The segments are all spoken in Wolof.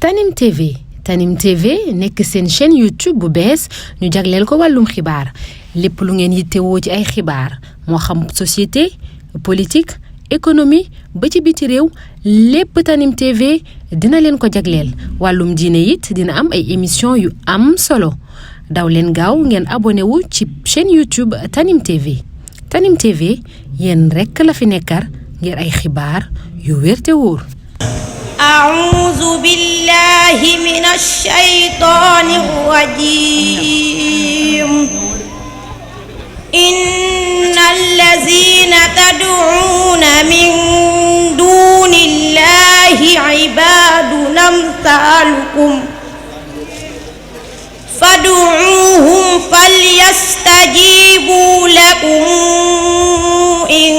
Tanim TV nekk seen chaîne YouTube bu bees ñu jagleel ko wàllum xibaar lépp lu ngeen yittewoo ci ay xibaar moo xam société politique économie ba ci biti réew lépp Tanim TV dina leen ko jagleel wàllum diine it dina am ay émission yu am solo daw leen gaaw ngeen abonné wu ci chaîne YouTube Tanim TV Tanim TV yéen rekk la fi nekkar ngir ay xibaar yu wér te wóor. أعوذ بالله من الشيطان الرجيم إن الذين تدعون من دون الله عباد أمثالكم فادعوهم فليستجيبوا لكم إن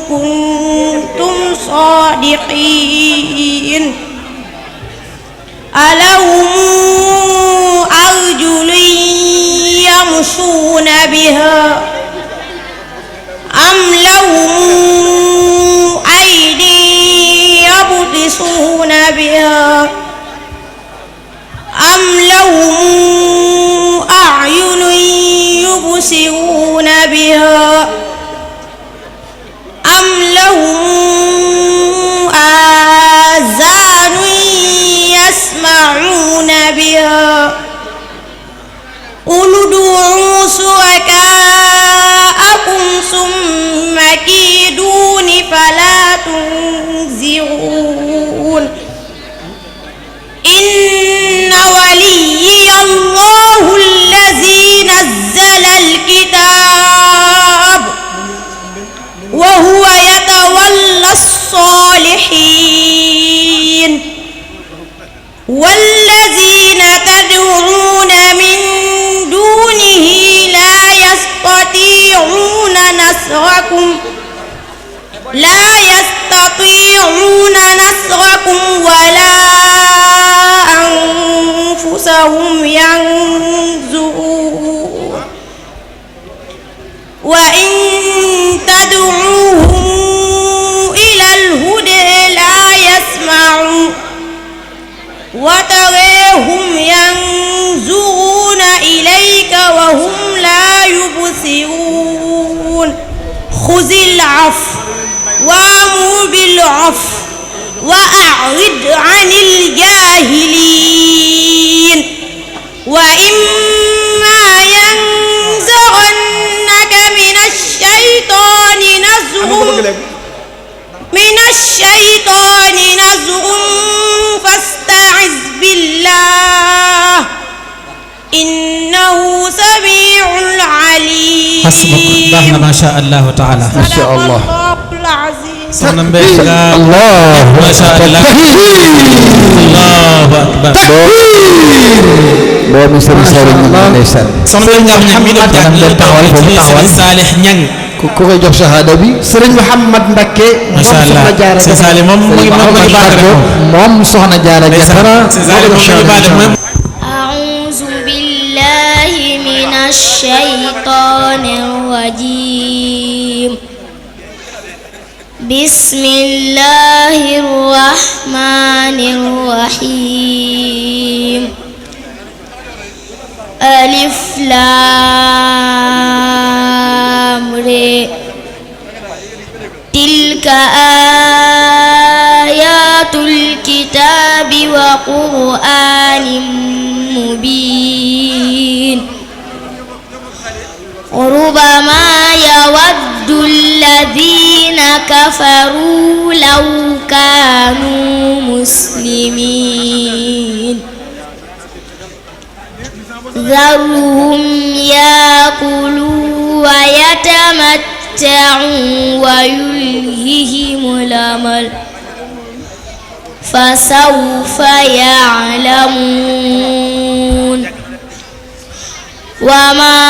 كنتم صادقين ألهم أرجل يمشون بها أم لهم أيدي يبطشون بها أم لهم أعين يبصرون بها أم لهم آذان يسمعون بها قل ادعوا شركاءكم ثم كيدون فلا تنظرون إن وليي الله الذي نزل الكتاب وهو يتولى الصالحين والذين تدعون من دونه لا يستطيعون نصركم ولا أنفسهم ينصرون وإن تدعوهم إلى الهدى لا يسمعون وتراهم ينظرون إليك وهم لا يبصرون خذ العفو وأمر بالعفو وأعرض عن الجاهلين وإما ينزغنك من الشيطان نزغ فاستعذ بالله إنه سميع عليم. حسبك ما شاء الله تعالى. ما شاء الله. soxna Mbène Allah masha Allah Allahu akbar boobu sëriñ Saliou ndeysaan soxna Mbène nga xam ne mi doon jàng taxawal sëriñ Salih Ñang ku koy jox shahada bi sëriñ Mouhamad Mbacké masha Allah sëriñ Salih moom mu ngi moom soxna Jaara Jatara أعوذ بالله من الشيطان الرجيم بسم الله الرحمن الرحيم ألف لام ر تلك آيات الكتاب وقرآن مبين ربما يود الذين كفروا لو كانوا مسلمين ذرهم يأكلوا ويتمتعوا ويلههم الأمل فسوف يعلمون وما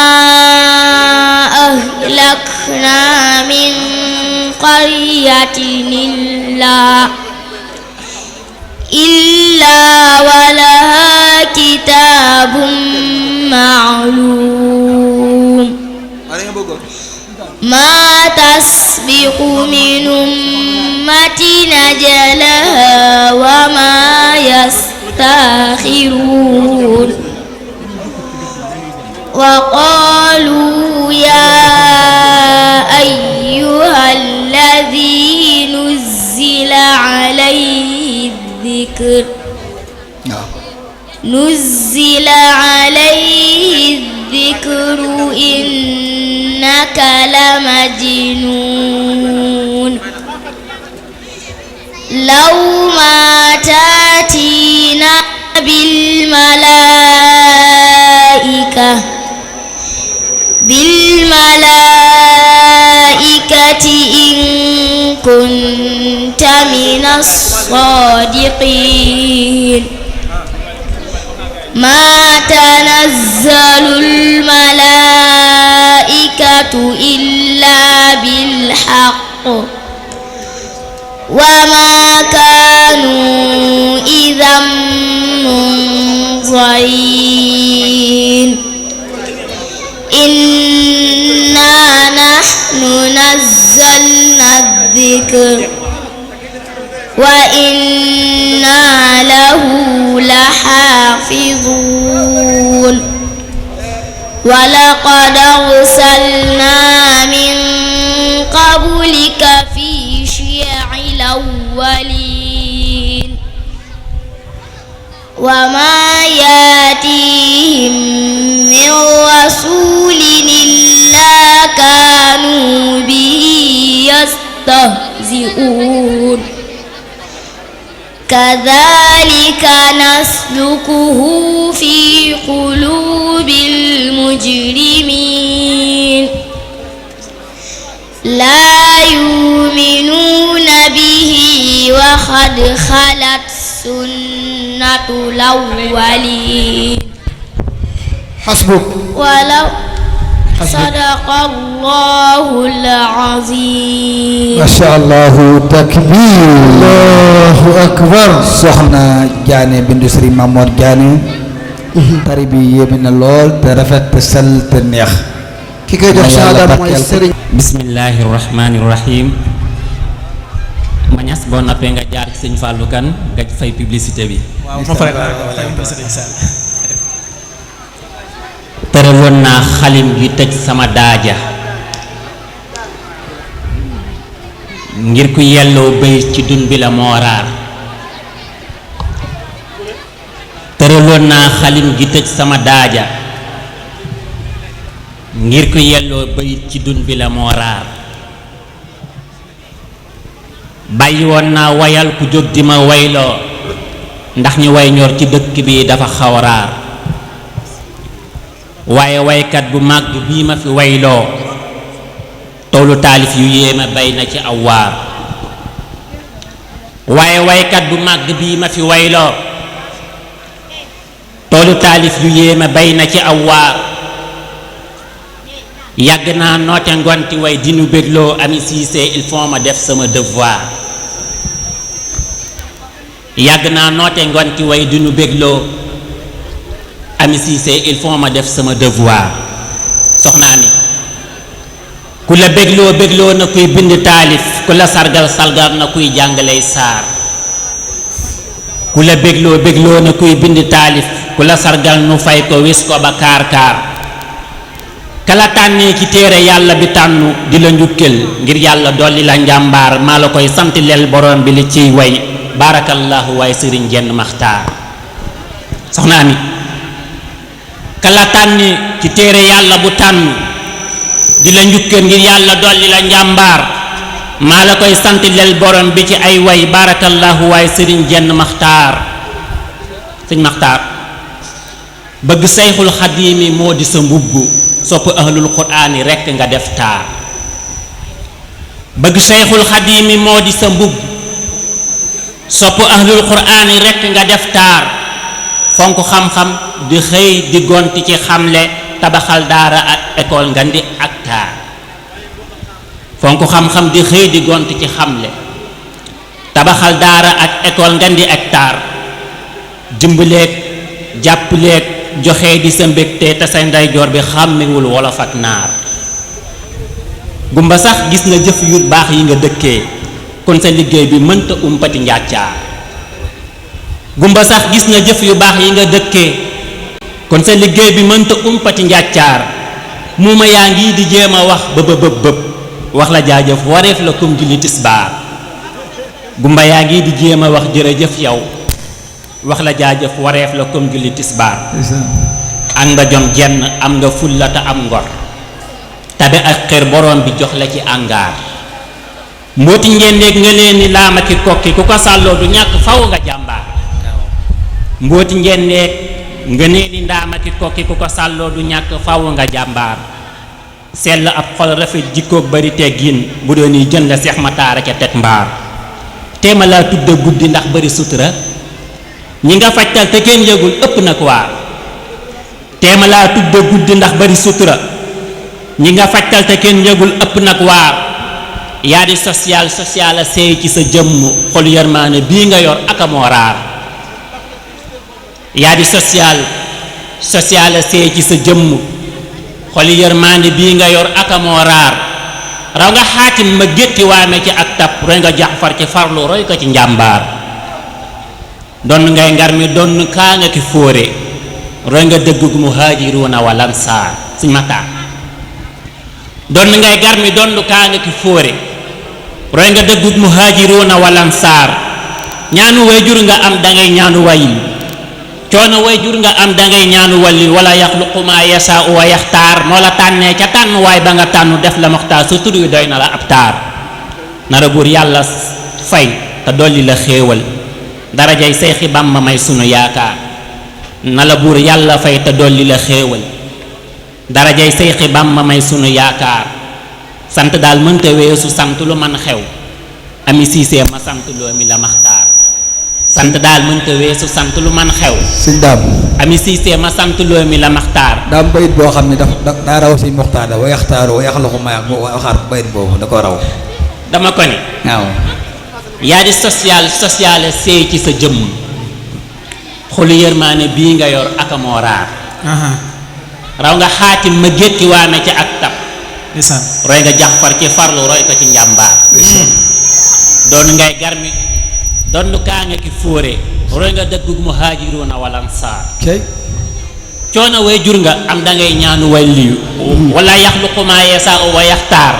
أهلكنا من قرية إلا ولها كتاب معلوم ما تسبق من أمة أجلها وما يستأخرون وقالوا يا أيها الذي نزل عليه الذكر إنك لمجنون لو ما تأتينا بالملائكة إن كنت من الصادقين ما تنزل الملائكة إلا بالحق وما كانوا إذا منظرين إنا نحن نزلنا الذكر وإنا له لحافظون ولقد أرسلنا من قبلك في شيع الأولين وما يأتيهم من رسول إلا كانوا به يستهزئون كذلك نسلكه في قلوب المجرمين لا يؤمنون به وقد خلت سنة الأولين حسبك ولو صدق الله العظيم. Masya Allah, takbir, Allahu akbar. Soxna Diané bindu Serigne Mamor Diané tari bi yéeme na lool te rafet te sell te neex. ki koy jox saada mooy Serigne. bismillahi rahmani rahim. ma ñas boo nappee nga jaar ci sëñ Fallou Kane nga fay publicité bi. waaw ma pare la tëraloon naa xalim gi tëj sama daaja ngir ku yelloo béy ci dun bi la moo raar tëraloon naa xalim gi tëj sama daaja ngir ku yelloo béy ci dun bi la moo raar bàyyi woon naa wayal ku jóg di ma wayloo ndax ñu way ñor ci dëkk bi dafa xaw a raar waaye waykat bu màgg bii ma fi wayloo toolu taalif yu yéema bay na ci aw waar waaye waykat bu màgg bii ma fi wayloo toolu taalif yu yéema bay na ci aw waar yàgg naa noote ngonti way dinu bégloo Ami Cissé il faut ma def sama devoir yàgg naa noote ngonti way dinu bégloo Ami Cissé il faut ma def sama devoir soxnaa mi ku la bégloo bégloo na kuy bind taalif ku la sargal salgal na kuy jàngaley saar ku la bégloo bégloo na kuy bind taalif ku la sargal nu fay ko wis ko ba kaar kaar kala tànnee ci téere yàlla bi tànnu di la njukkal ngir yàlla dolli la njàmbaar maa la koy sant leel borom bi li ciy way barakallahu waay sëriñ Jenn Maxtaar soxnaa mi kala tànni ci téere yàlla bu tànn di la njukkee ngir yàlla dolli la njàmbaar maa la koy sant lel borom bi ci ay way barakallahu waay sëriñ Jenn Maxtaar sëñ Maxtaar bëgg sayxul xadiimi moo di sa mbubb sopp ahlul quraani rekk nga def taar bëgg sayxul xadiimi moo di sa mbubb sopp ahlul quraani rekk nga def taar fonk xam-xam di xëy di gonti ci xamle tabaxal daara ak école nga ndi ak taar fonk xam-xam di xëy di gonti ci xamle tabaxal daara ak école nga ndi ak taar jëmbaleeg jàppaleeg joxe di sa mbégte te sa ndeyjoor bi xàmmewul wolof ak naar gumba sax gis na jëf yu baax yi nga dëkkee kon sa liggéey bi mënta umpati njàccaar gumba sax gis na jëf yu baax yi nga dëkkee kon sa liggéey bi mënta umpati njàccaar muuma yaa ngi di jéem a wax bëb wax la jaajëf wareef la kum julli tisbaar gumba yaa ngi di jéem a wax jërëjëf yow wax la jaajëf wareef la kum julli tisbaar ak nga jom jenn am nga fulla te am ngor tabe ak xër borom bi jox la ci àngaar mbooti ngendeeg nga leen ni laama ki kokki ku ko sàlloo du ñàkk faw nga jàmbaar mbooti ngendeeg nga nee ni ndaama ki kokki ku ko sàlloo du ñàkk faw nga jàmbaar sell ab xol rafet jikkoog bari teggin bu doon yi jën la Seex Mataar ca teg mbaar teema laa tudda guddi ndax bari sutura ñi nga fajtal te kenn yëgul ëpp nag waar teema laa tudda guddi ndax bari sutura ñi nga fajtal te kenn yëgul ëpp nag waar yaa di social a seey ci sa jëmm xolu yërmaane bii nga yor aka moo raar yaa di social a seey ci sa jëmm xolu yërmaane bii nga yor aka moo raar raw nga xaatim ma gétti waame ci ak tab roy nga Jaafar ci farlu roy ko ci njàmbaar donn ngay ngar mi donn kaa nga ki fóore roy nga dëggug muhaajiruuna wal ansaar Sëñ Mataar donn ngay gar mi donn kaa nga ki fóore roy nga dëggug muhaajiruuna wal ansaar ñaanu way jur nga am dangay ñaanu wayil coono way jur nga am dangay ñaanu walil wala yaxluqu maa yasaa'u wa yaxtaar moo la tànnee ca tànn waay ba nga tànnu def la moxtaar sa tur wi doy na la ab taar nara buur yàlla fay te dolli la xéewal darajay Seexi Bamba may sunu yaakaar na la buur yàlla fay te dolli la xéewal darajay Seexi Bamba may sunu yaakaar sant daal mënta weesu sant lu man xew Ami Siise ma sant loo mi la maxtaar sant daal mënta weesu sant lu man xew sëñ daam Ami Siise ma sant loo mi la maxtaar daam bayit boo xam ne daa raw si muxtaar da wa yaxtaaru wa yaxluqu maa waxaar bayit boobu da ko raw dama ko ni waaw yaa di social seey ci sa jëmm xolu yërmaane bii nga yor aka moo raar raw nga xaatim ma gétti waame ci ak tab roy nga Jaafar ci farlu roy ko ci njàmbaar doon ngay garmi doon kaa nga ki fóore roy nga dëggug muhaajiruuna wal ansaar coono way jur nga am dangay ñaanu way liyu wala yaxluqu maa yasaa'u wa yaxtaar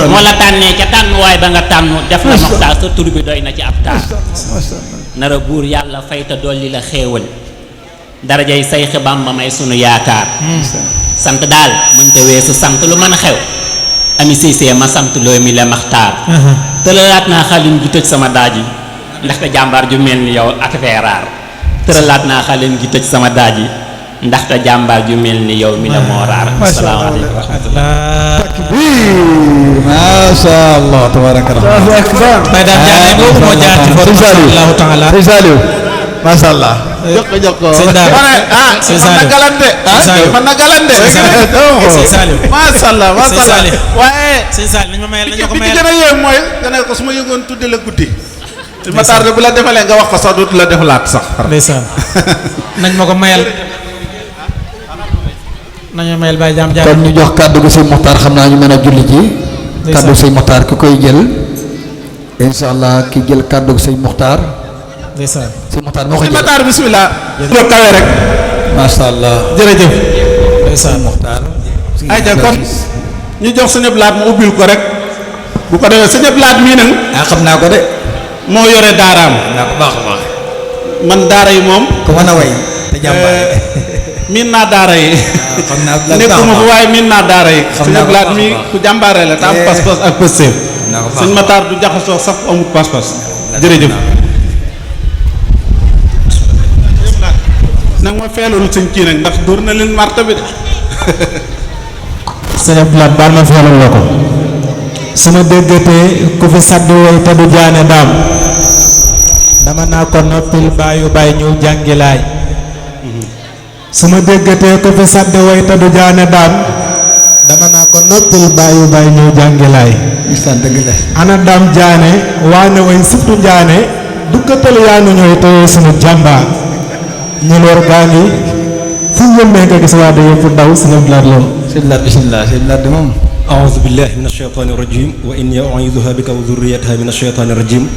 moo la tànnee ca tànn waay ba nga tànnu def la moxtaar sa tur bi doy na ci ab taar nara buur yàlla fayta dolli la xéewal darajay Seexi Bamba may sunu yaakaar sant daal mënta weesu sant lu mën a xew Ami Siise ma sant loo mi la maxtaar tëralaat naa xalin gi tëj sama daaj yi ndaxte jàmbaar ju mel ni yow ak fee raar tëralaat naa xalin gi tëj sama daaj yi ndaxte jàmbaar ju mel ni yow mi la moo raar asalaamaaleykum wa rahmatullah masha Allah tabarakallah bay daam jaane boobu moo jaar ci borom Allahu taala sëñ Saliou masha Allah jokk sëñ daam sëñ Saliou man na galande sëñ Saliou masha Allah waaye sëñ Saliou nañ ma mayal nañ ko bi mayal gën a yéem mooy nga ne ko su ma yëgoon tudde la guddi te ma tardé bu la defalee nga wax ko sax dootu la defalaat sax ndeysaan nañ ma ko mayal nañu mayal bay jaam jaam kon ñu jox kàddu gi sëñ Moxtaar xam naa ñu mën a julli ji kàddu sëñ Moxtaar ki koy jël insha allah ki jël kàddu sëñ Moxtaar ndeysaan sëñ Moxtaar moo ko jël Matar bismillah lo kawe rek masha Allah jërëjëf ndeysaan Moxtaar ayca kon ñu jox sëñ Blaat mu ubbil ko rek bu ko defee sëñ Blaat mii nag xam naa ko de moo yore daaraam naa ko baax a baax man daara yi moom ko mën a way te jàmbaare miin naa daara yi xam naa nekkuma fa waaye miin naa daara yi xam naa sëñ Blaat mii ku jàmbaare la te am pas-pas ak pëstéef sëñ Matar du jaxasoo sax amut pas-pas jërëjëf nag ma feeloon sëñ kii nag ndax dóor na leen marta bi de sëñ Abdoulaye baal ma feelal la ko su ma déggatee ku fi sàdd way te du jaane daam dama naa ko noppil bàyyu bàyyi ñëw jàngi laay su ma déggatee ku fi sàdd way te du jaane daam dama naa ko noppil bàyyu bàyyi ñëw jàngi laay isaan dëgg la ana daam jaane waane way siftu jaane duggatal yaanu ñooy teyee sunu jàmbaar ñun war gaa ngi fu yëmmee nga gis waa de yëpp daw sëñ Abdoulaye loolu sëñ Lat bismillah sëñ Lat moom أعوذ بالله من الشيطان الرجيم وإني أعيذها بك وذريتها من الشيطان الرجيم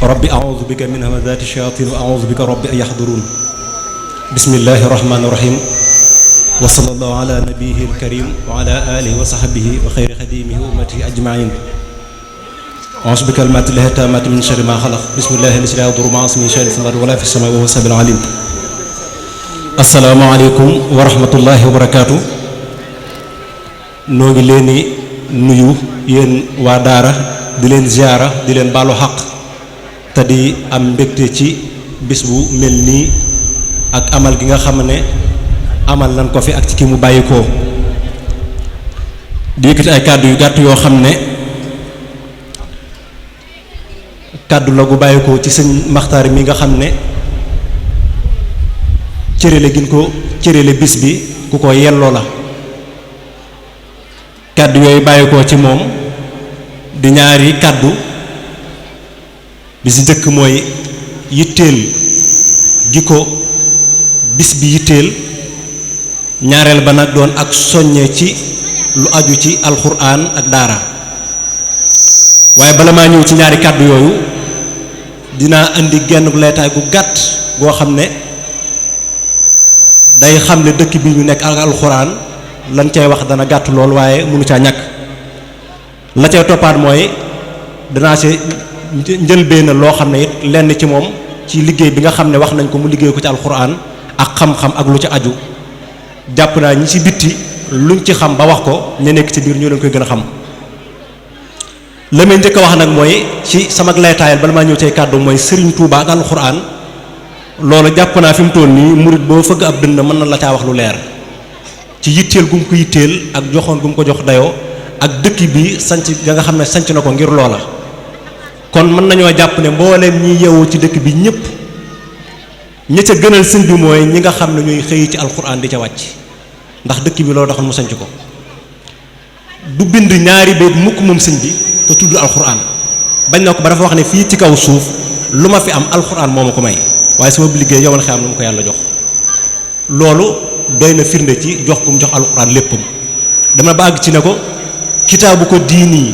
ربي أعوذ بك من همزات الشياطين وأعوذ بك ربي أن يحضرون بسم الله الرحمن الرحيم وصلى الله على نبيه الكريم وعلى آله وصحبه وخير خديمه وأمته أجمعين أعوذ بكلمات الله التامات من شر ما خلق بسم الله الذي لا يضر مع اسمه شيء في الأرض ولا في السماء وهو السميع العليم السلام عليكم ورحمة الله وبركاته noo ngi leen di nuyu yéen waa daara di leen ziyaara di leen baalu xaq te di am mbégte ci bis bu mel nii ak amal gi nga xam ne amal nañ ko fi ak ci ki mu bàyyi ko di yëkkati ay kàddu yu gàtt yoo xam ne kàddu la gu bàyyi ko ci sëñ Maxtaar mi nga xam ne cërale gin ko cërale bis bi ku ko yelloo la kàddu yooyu bàyyi ko ci moom di ñaari kàddu bi si njëkk mooy yitteel gi ko bis bi yitteel ñaareel ba nag doon ak soññe ci lu aju ci alxuraan ak daara waaye bala maa ñëw ci ñaari kàddu yooyu dinaa indi genn leetaay gu gàtt goo xam ne day xam ne dëkk bi ñu nekk ak alxuraan lan cay wax dana gàtt lool waaye mënu caa ñàkk la cay toppaat mooy danaa ci njëlbéen loo xam ne it lenn ci moom ci liggéey bi nga xam ne wax nañ ko mu liggéey ko ci alxuraan ak xam-xam ak lu ci aju jàpp naa ñi ci bitti luñ ci xam ba wax ko ñu nekk ci biir ñoo leen koy gën a xam la may njëkk a wax nag mooy ci sama laytaayal bala maa ñëw cay kàddu mooy Serigne Touba ak alxuraan loolu jàpp naa fi mu toll nii murit boo fëgg ab dënn mën na la caa wax lu leer ci yitteel gu mu ko yitteel ak joxoon gu mu ko jox dayoo ak dëkk bi sanc ga nga xam ne sanc na ko ngir loola kon mën nañoo jàpp ne mbooleem ñi yeewoo ci dëkk bi ñëpp ña ca gënal sëñ bi mooy ñi nga xam ne ñooy xëy ci alxuraan di ca wàcc ndax dëkk bi loolu taxoon mu sanc ko du bind ñaari bayt mukk moom sëñ bi te tudd alxuraan bañ na ko ba dafa wax ne fii ci kaw suuf lu ma fi am alxuraan moo ma ko may waaye sama liggéey yow na xam ne mu ko yàlla jox loolu doy na firnde ci jox ku mu jox alxuraan léppam dama ba àgg ci ne ko kitaabu ko diini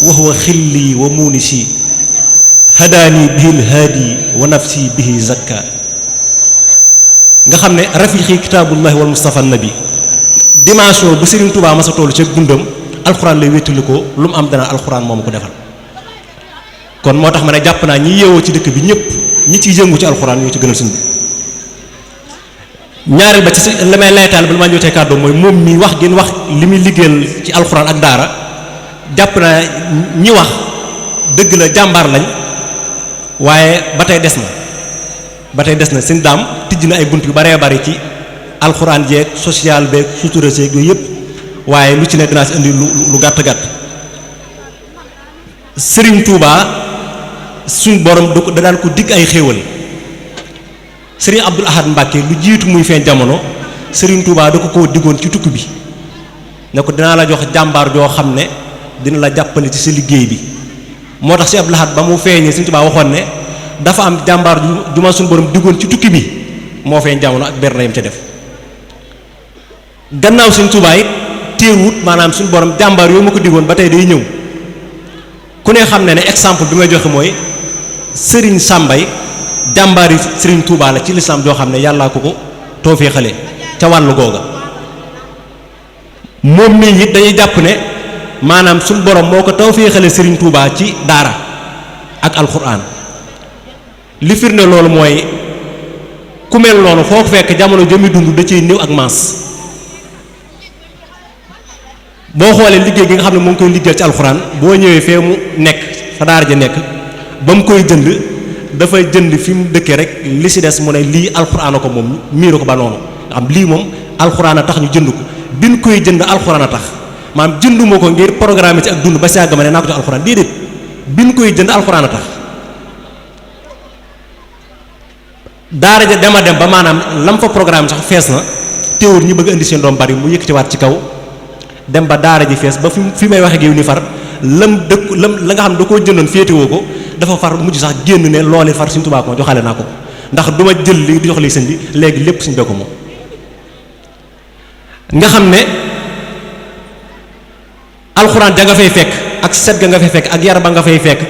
wa huwa xilli wa muunisi hadaani bihil haadi wa nafsi bihi zakka nga xam ne rafiqi kitaabullahi wal mustafa nabi dimension bu Serigne Touba ma sa toll ca gundam alxuraan lay wéttali ko lu mu am dana alxuraan moo ma ko defal kon moo tax ma ne jàpp naa ñi yeewoo ci dëkk bi ñëpp ñi ciy yëngu ci alxuraan ñoo ci gënal suñu ñaareel ba ci la may laytaal bala maa ñëw tey kàddu mooy moom mi wax gën wax li muy liggéeyal ci alxuraan ak daara jàpp naa ñi wax dëgg la jàmbaar lañ waaye ba tey des na seen daam tijj na ay bunt yu baree bari ci alxuraan jeeg social beeg sutura seeg yooyu yëpp waaye lu ci ne dinaa si indi lu gàtt gàtt Serigne Touba suñ borom da daan ko digg ay xéewal Serigne Abdoul Ahad Mbacke lu jiitu muy feeñ jamono Serigne Touba da ko koo diggoon ci tukki bi ne ko dinaa la jox jàmbaar joo xam ne dina la jàppale ci sa liggéey bi moo tax si Abdoul Ahad ba mu feeñee Serigne Touba waxoon ne dafa am jàmbaar ju ma suñu borom diggoon ci tukki bi moo feeñ jamono ak berne yam ca def gannaaw Serigne Touba it téewut maanaam suñu borom jàmbaar yooyu ma ko diggoon ba tey day ñëw ku ne xam ne ne exemple bi may joxe mooy Serigne Sambay jàmbaar yi Serigne Touba la ci lislaam joo xam ne yàllaa ko tawfeexale ca wàllu googa moom mii it dañuy jàpp ne maanaam suñu borom moo ko tawfeexale Serigne Touba ci daara ak alxuraan li firnde loolu mooy ku mel noonu foo ko fekk jamono jëmi dund da ciy néew ak maas boo xoolee liggéey gi nga xam ne moo ngi koy liggéeyal ci alxuraan boo ñëwee fee mu nekk fa daara ja nekk ba mu koy jënd dafay jënd fi mu dëkkee rek li si des mu ne lii alxuraan a ko moom miiru ko ba noonu nga xam lii moom alxuraan a tax ñu jënd ko bi ñu koy jënd alxuraan a tax maanaam jënduma ko ngir programme ci ak dund ba sàgg ma ne naa ko jox alxuraan déedéet bi ñu koy jënd alxuraan a tax daara ja dema dem ba maanaam lam fa programme sax fees na teewul ñu bëgg indi seen doom bari mu yëkkatiwaat ci kaw dem ba daara ji fees ba fi may waxe géew ni far la nga xam ne da koo jëndoon féetewoo ko dafa far mujj sax génn ne loole far Sëriñ Tuubaa ko joxale naa ko ndax du ma jël li di jox li sëñ bi léegi lépp suñ bee ko moom nga xam ne alxuraan ja nga fay fekk ak set ga nga fay fekk ak yar ba nga fay fekk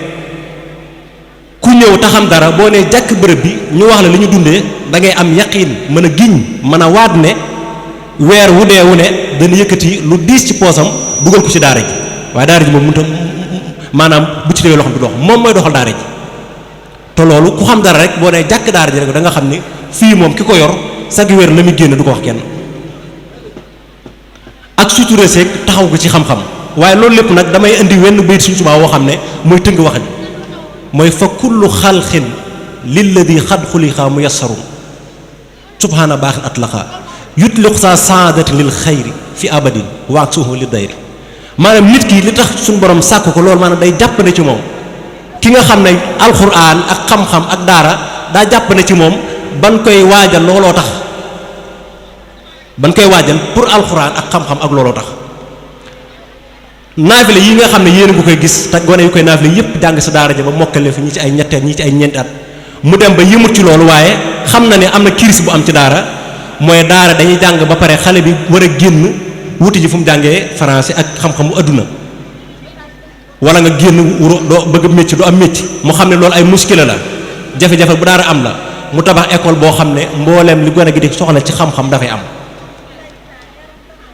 ku ñëw te xam dara boo nee jàkk bërëb bi ñu wax la li ñu dundee da ngay am yaqiin mën a giñ mën a waat ne weer wu dee wu ne dana yëkkati lu diis ci poosam dugal ko ci daara ji waaye daara ji moom mënut a maanaam bu ci tegee loxo du dox moom mooy doxal daara ji te loolu ku xam dara rek boo nee jàkk daara ji rek da nga xam ni fii moom ki ko yor sag weer la muy génn du ko wax kenn ak suturé seeg taxaw ko ci xam-xam waaye loolu lépp nag damay indi wenn bayit suñu subaa woo xam ne mooy tënk wax ji mooy fa kullu xalqin lilladi xad xuliqa muyassarum subhaana baaxil atlaqa yutliq sa saadati lil xayri fi abadin waak suuhu li dayri maanaam nit ki li tax suñu borom sàkk ko loolu maanaam day jàppane ci moom ki nga xam ne alxuraan ak xam-xam ak daara daa jàppane ci moom ban koy waajal looloo tax ban koy waajal pour alxuraan ak xam-xam ak looloo tax naafile yi nga xam ne yéen a ngi koy gis te gone yu koy naafile yépp jàng sa daara ja ba mokkale fi ñi ci ay ñetteel ñi ci ay ñeenti at mu dem ba yëmut ci loolu waaye xam na ne am na kiris bu am ci daara mooy daara dañuy jàng ba pare xale bi war a génn wuti ji fu mu jàngee français ak xam-xamu adduna wala nga génn doo bëgg métier du am métier mu xam ne loolu ay muskila la jafe-jafe bu daara am la mu tabax école boo xam ne mbooleem li gone gi di soxla ci xam-xam dafay am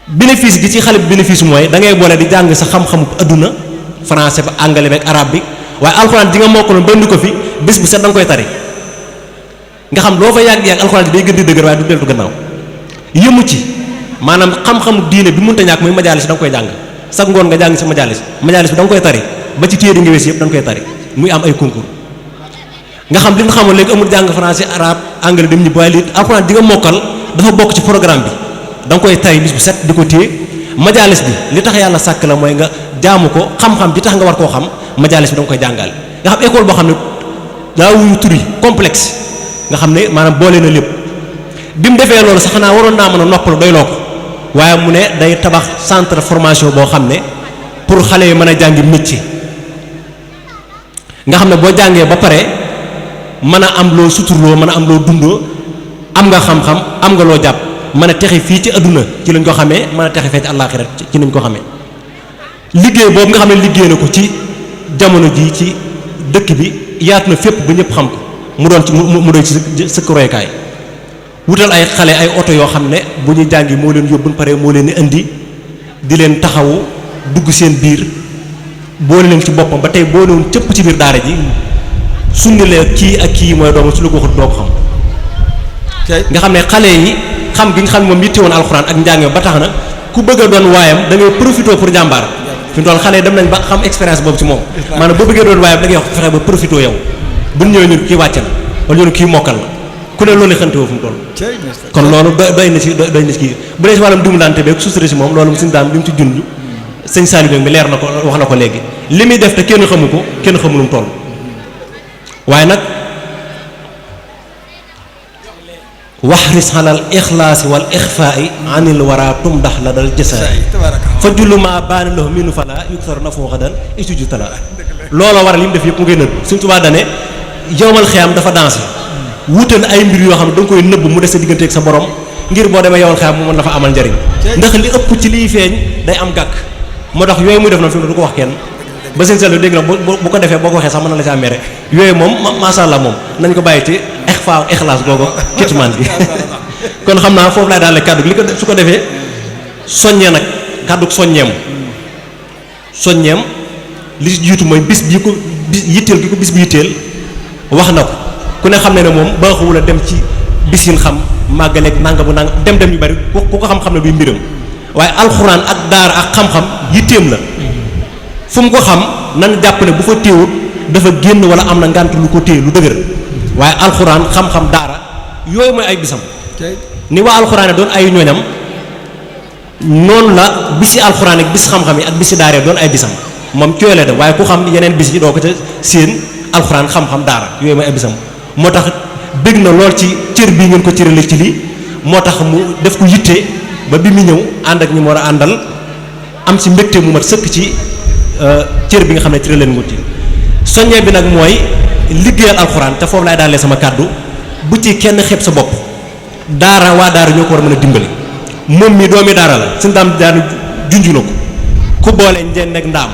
bénéfice gi ci xale bi bénéfice mooy da ngay boole di jàng sa xam-xamu adduna français ba anglais ba ak arabe bi waaye alxuraan ji nga mokkaloon ba indi ko fi bés bu set da nga koy tari nga xam loo fa yàgg-yàgg alxuraan ji day gën di dëgër waaye du deltu gannaaw yëmu ci maanaam xam-xamu diine bi mënta ñàkk muy majaalis da nga koy jàng sax ngoon nga jàng sa majaalis bi da nga koy tari ba ci téere nga wees yëpp da nga koy tari muy am ay concours nga xam li nga xamoon léegi amul jàng français arabe anglais dem ñi waaye li alxuraan ji nga mokkal dafa bokk ci programme bi da nga koy tari bis bu set di ko téye majaalis bi li tax yàlla sàkk la mooy nga jaamu ko xam-xam bi tax nga war koo xam majaalis bi da nga koy jàngale nga xam école boo xam ne daa wuyu turi complexe nga xam ne maanaam boole na lépp bi mu defee loolu sax xanaa waroon naa mën a noppalu doyloo ko waaye mu ne day tabax centre de formation boo xam ne pour xale yi mën a jàngi métier nga xam ne boo jàngee ba pare mën a am loo suturloo mën a am loo dundoo am nga xam-xam am nga loo jàpp mën a texe fii ci adduna ci lañ ko xamee mën a texe fee ci àllaaxira ci nañ ko xamee liggéey boobu nga xam ne liggéey na ko ci jamono ji ci dëkk bi yaatu na fépp ba ñëpp xam ko mu doon ci mu doon ci sëkk roykaay wutal ay xale ay oto yoo xam ne bu ñu jàngi moo leen yóbbu pare moo leen di indi di leen taxawu dugg seen biir boole leen ci boppam ba tey boo doon cëpp ci biir daara ji suñu leen kii ak kii mooy doomu su la ko waxut doo ko xam nga xam ne xale yi xam gi nga xam ne moom yitte woon alxuraan ak njàng ba tax na ku bëgg a doon waayam da ngay profité pour jàmbaar fi mu toll xale yi dem nañ ba xam expérience boobu ci moom maanaam boo bëggee doon waayam da ngay wax fexe ba profité yow bu ñëwee ñu kii wàcc na wala ñu kii mokkal la ku ne loolu xante woo fu mu toll kon loolu doy na ci kii bu dee si wàllum dimbalante beeg suusare si moom loolu suñu daam li mu ci junj sëñ Saliou mi leer na ko wax na ko léegi li muy def te kenn xamu ko kenn xamu lu mu toll waaye nag waxris alal ixlaasi wal ixfaai anil wara tumdax la dal jësaay fa jullu ma baana lahu minu fala yuktar na foo xadan étude tala looloo waral li mu def yëpp mu ngay nëbb suñ tubaa dane yowmal xiyaam dafa dansé wuute na ay mbir yoo xam ne da nga koy nëbb mu des sa diggante ak sa borom ngir boo demee yowmal xiyaam mu mën dafa amal njariñ ndax li ëpp ci liy feeñ day am gàkk moo tax yooyu muy def na fi mu du ko wax kenn ba seen selu dégg na bu ko defee boo ko waxee sax mën na la saa mere yooyu moom masha Allah moom nañ ko bàyyi ci ixfa ixlaas googu kitmaan bi kon xam naa foofu laay daal kàddu li ko su ko defee soññee nag kàddu soññeem li ci jiitu mooy bis bii ko bis yitteel gi ko bis bi yitteel wax na ko ku ne xam ne moom baaxuwul a dem ci bis yin xam màggaleeg nanga bu nanga dem yu bari ku ko xam-xam ne duy mbiram waaye alxuraan ak daara ak xam-xam yitteem la fu mu ko xam nan jàpp ne bu fa téewut dafa génn wala am na ngànt lu ko téye lu dëgër waaye alxuraan xam-xam daara yooyu mooy ay bisam ni waa alxuraan doon ay ñooñam noonu la bisi alxuraan ak bis xam-xam yi ak bisi daara doon ay bisam moom ci yooyu la dem waaye ku xam yeneen bis yi doo ko ca seen alxuraan xam-xam daara yooyu mooy ay bisam moo tax bëgg na lool ci cër bii ngeen ko cërale ci lii moo tax mu def ko yitte ba bi mu ñëw ànd ak ñi mu war a àndal am ci mbégte mu mat sëkk ci cër bi nga xam ne cër leen nguti soññee bi nag mooy liggéeyal alxuraan te foofu laay daalee sama kàddu bu ci kenn xeeb sa bopp daara waa daara ñoo ko war a mën a dimbali moom mi doomi daara la suñu daam daanu junju na ko ku boole njënd ak ndaam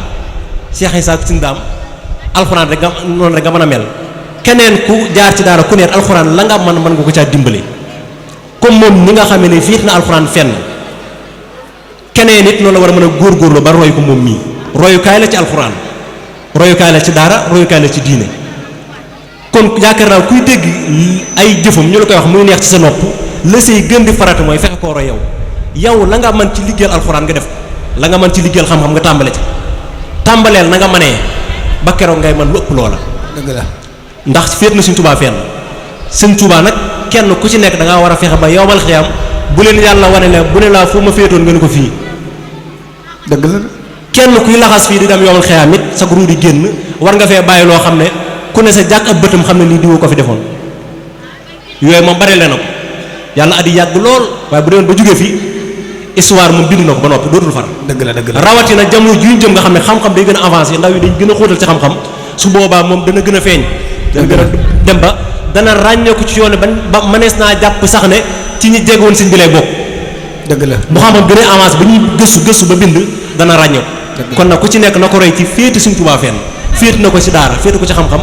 Cheikh Issa si ndaam alxuraan rek nga noonu rek nga mën a mel keneen ku jaar ci daara ku neet alxuraan la nga mën nga ko caa dimbale comme moom ni nga xamee ne fiit na alxuraan fenn keneen nit noonu la war a mën a góorgóorlu ba roy ko moom mii royukaay la ci alxuraan royukaay la ci daara royukaay la ci diine kon yaakaar naa kuy dégg ay jëfam ñu la koy wax muy neex ci sa nopp la say gën di farata mooy fexe koo roy yow la nga mën ci liggéeyal alxuraan nga def ko la nga mën ci liggéeyal xam-xam nga tàmbale ci tàmbaleel na nga mënee ba keroog ngay mën lu ëpp loola. dëgg la ndax féet na Sëñ Tuubaa fenn Sëñ Tuubaa nag kenn ku ci nekk da ngaa war a fexe ba yowmal xiyaam bu leen yàlla wane ne bu ne laa fu ma féetoon nga ne ko fii. dëgg la kenn kuy laxas fii di dem yowmal xiyaam it sa guru di génn war nga fee bàyyi loo xam ne ku ne sa jàkk ab bëtam xam ne lii diwu ko fi defoon yooyu moom bare leen na ko yàlla at yi yàgg lool waaye bu demoon ba jógee fi histoire moom bind na ko ba noppi dootul far. dëgg la dëgg la rawatina jamono juñ jëm nga xam ne xam-xam day gën a avancé ndaw yi dañ gën a xóotal ci xam-xam su boobaa moom dana gën a feeñ. dana gën a dem ba dana ràññeeku ci yoon ba mënees naa jàpp sax ne ci ñi jegoon sëñ bi lay bokk. dëgg la bu xam-xam gën a avancé ba ñuy gëstu ba bind dana ràññeeku. kon nag ku ci nekk na ko roy ci féeti Sëñ Tuubaa fenn féeti na ko ci daara féeti ko ci xam-xam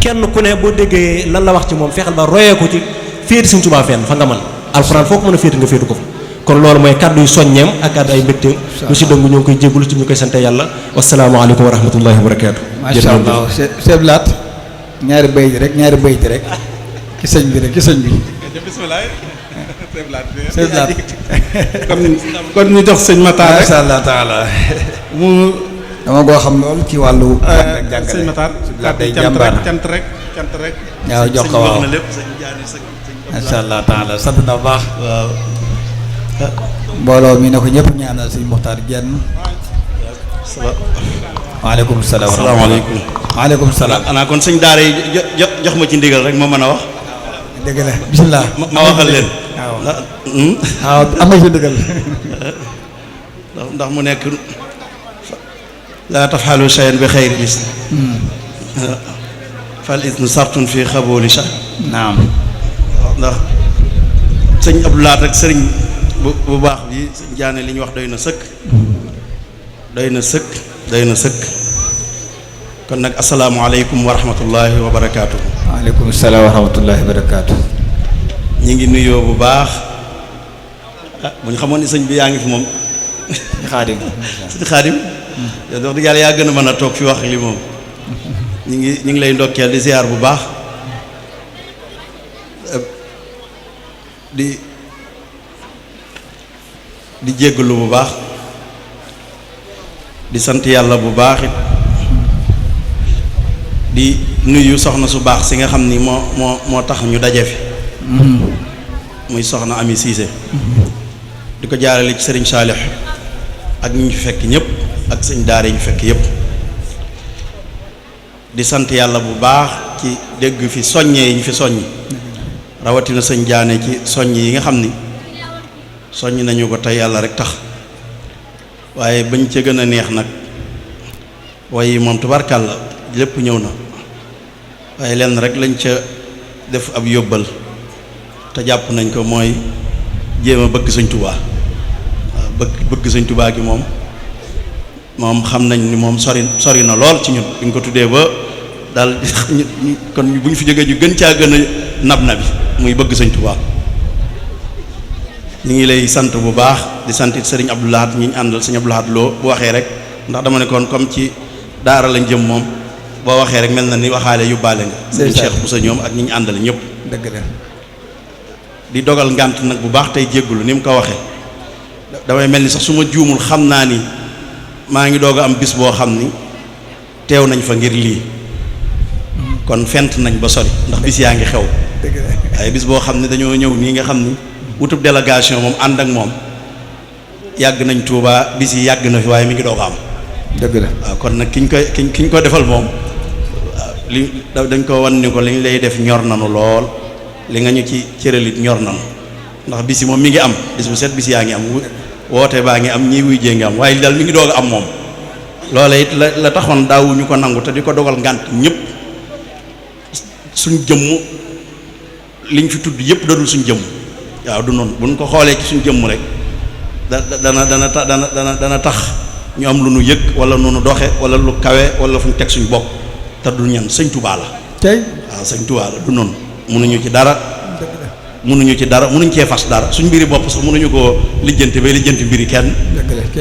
kenn ku ne boo déggee lan la wax ci moom fexeel ba royee ko ci féeti Sëñ Tuubaa fenn fa nga mën alxuraan foo ko mën a féeti nga féetu ko fa kon loolu mooy kàddu yu soññeem ak kàddu ay mbégteem lu ci dëng ñoo ngi koy jégalu ci ñu koy sante yàlla wasalaamaaleykum wa rahmatullahi wa barakaatu. macha allah Cheikh Laat ñaari bayt rek ci sëñ bi rek ci sëñ bi. bismillah Cheikh Laat kon ñu jox sëñ Matar rek macha allah taala mu dama koo xam loolu ci wàllu. sëñ Matar day jàmbaar cant rek waaw jox ko waaw macha allah taala sant na baax. waaw. mbooloo mi ne ko ñëpp ñaanal sëñ Muxtaar Jenn. waaleykum salaam. asalaamaaleykum. waaleykum salaam. ana kon sëñ daara yi jox ma ci ndigal rek ma mën a wax. dëgg la bisimilah. ma waxal leen. waaw am nga ci ndigal. ndax mu nekk laa tafxalu shay'an bi xayri is fal isnu sartun fi xabooli sha naam. ndax sëñ Abdou Lahat rek sëriñ bu baax bi sëñ Jaane li ñu wax doy na sëkk doy na sëkk kon nag asalaamualeykum wa rahmatullahi wa barakaatu. waaleykum salaam wa rahmatullahi wa barakaatu. ñi ngi nuyoo bu baax bu ñu xamoon ni sëñ bi yaa ngi fi moom. xaadim. sëñ xaadim. yow wax dëgg yàlla yaa gën a mën a toog fi wax li moom. ñu ngi lay ndokkeel di ziar bu baax di jéggalu bu baax di sant yàlla bu baax it di nuyu soxna su baax si nga xam ni moo tax ñu daje fi muy soxna Ami Cissé di ko jaarale ci sëriñ Saalix ak ñu fi fekk ñëpp ak sëñ daara yi ñu fekk yëpp di sant yàlla bu baax ci dégg fi soññee yi ñu fi soññ rawatina sëñ Jaane ci soññ yi nga xam ni soññ nañu ko tey yàlla rek tax waaye bañ ca gën a neex nag waaye moom tubarkàlla lépp ñëw na waaye lenn rek lañ ca def ab yóbbal te jàpp nañ ko mooy jéem a bëgg sëñ Tuubaa waaw bëgg sëñ Tuubaa gi moom xam nañ ni moom sori na lool ci ñun buñ ko tuddee ba daal kon bu ñu fi jógee ñu gën caa gën a nab na bi muy bëgg sëñ Tuubaa ñu ngi lay sant bu baax di sant it sëriñ Abdou Lahat ñi ñu àndal sëriñ Abdou Lahat loo bu waxee rek ndax dama ne kon comme ci daara lañ jëm moom boo waxee rek mel na ni waxaale yóbbaale nga sëriñ Cheikh Boussa ñoom ak ñi ñu àndal ñëpp dëgg la di dogal ngànt nag bu baax tey jéggulu ni mu ko waxee damay mel ni sax su ma juumul xam naa ni maa ngi doog a am bis boo xam ni teew nañ fa ngir lii kon fent nañ ba sori ndax bis yaa ngi xew waaye bis boo xam ne dañoo ñëw nii nga xam ni wutub délégation moom ànd ak moom yàgg nañ Tuubaa bis yi yàgg na fi waaye mi ngi doog a am dëgg la waaw kon nag ki ñu ko defal moom li dañ ko wan ni ko li ñu lay def ñor nanu lool li nga ñu ci cëralit ñor nanu ndax bis yi moom mi ngi am bis bu set bis yaa ngi am woote baa ngi am ñii wuy jee ngi am waaye daal mi ngi doog a am moom loola it la taxoon daawuñu ko nangu te di ko dogal ngànt ñëpp suñ jëmm liñ fi tudd yëpp dadul suñ jëmm waaw du noonu buñ ko xoolee ci suñ jëmm rek dana tax ñu am lu nu yëg wala nu nu doxe wala lu kawe wala fu ñu teg suñu bopp te du ñan sëñ Tuubaa la tey waaw sëñ Tuubaa la du noonu mënuñu ci dara mënuñ cee fas dara suñ mbiri bopp sax mënuñu koo lijjanti bay lijjanti mbiri kenn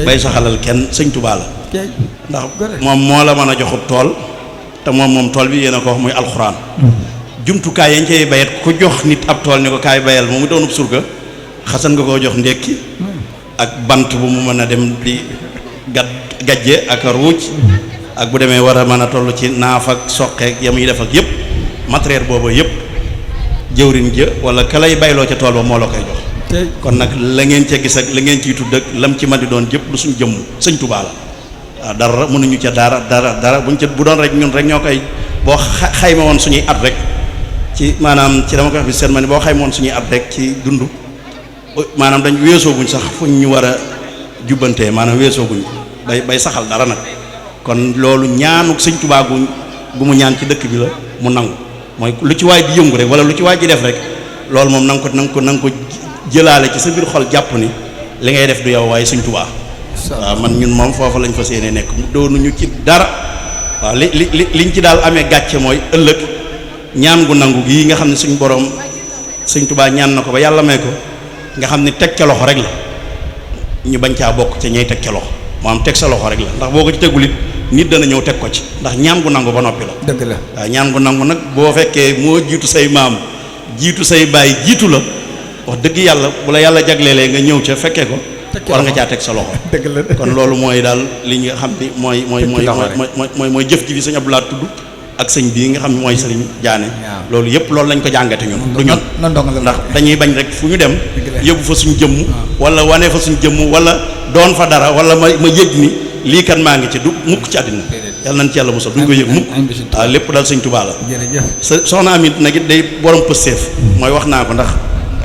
bay saxalal kenn sëñ Tuubaa la ndax moom moo la mën a joxub tool te moom tool bi yéen a ko wax muy alxuraan jumtukaay yañ cay bayet ku jox nit ab tool ni ko kaay bayal moom mu doonub surga xasan nga koo jox ndékki ak bant bu mu mën a dem di gajje ak ruuj ak bu demee war a mën a toll ci naaf ak soqeek yam yi def ak yëpp matériel boobu yëpp jëwriñ ja wala ka lay bayloo ca tool ba moo la koy jox kon nag la ngeen ca gis ak la ngeen ciy tudd ak lam ci man di doon yëpp lu suñ jëmm sëñ Tuubaa la waaw dara mënuñu ca dara buñ ca bu doon rek ñun rek ñoo koy boo xayma woon suñuy at rek ci maanaam ci dama koy wax bi seen ma ni boo xayma woon suñuy at rek ci dund maanaam dañ weesooguñ sax fuñ ñu war a jubbantee maanaam weesooguñ bay saxal dara nag kon loolu ñaanu sëñ Tuubaa gu mu ñaan ci dëkk bi la mu nangu mooy lu ci waay di yëngu rek wala lu ci waay di def rek loolu moom na nga ko jëlaale ci sa biir xol jàpp ni li ngay def du yow waaye sëñ Tuubaa waaw man ñun moom foofu lañ fa séenee nekk doonuñu ci dara waaw liñ ci daal amee gàcce mooy ëllëg ñaan gu nangu gii nga xam ne suñ borom sëñ Tuubaa ñaan na ko ba yàlla may ko nga xam ne teg ca loxo rek la ñu bañ caa bokk ca ñay teg ca loxo moo am teg sa loxo rek la ndax boo ko ci tegul it nit dana ñëw teg ko ci ndax ñaan gu nangu ba noppi la dëgg la waaw ñaan gu nangu nag boo fekkee moo jiitu say maam jiitu say baay jiitu la wax dëgg yàlla bu la yàlla jagleelee nga ñëw ca fekkee ko war nga caa teg sa loxo dëgg la kon loolu mooy daal li nga xam ni mooy jëf ji fi sëñ Abdou Lahad tudd ak sëñ bii nga xam ne mooy sëriñ Diané loolu yëpp loolu lañ ko jàngate ñun du ñun ndax dañuy bañ rek fu ñu dem yóbbu fa suñ jëmm wala wane fa suñ jëmm wala doon fa dara wala ma yëg ni lii kan maa ngi ci du mukk ci àddina yàlla nañ ci yàlla mosal duñ ko yëg mukk waaw lépp daal sëñ Tuubaa la soxna Amit nag it day borom pësteef mooy wax naa ko ndax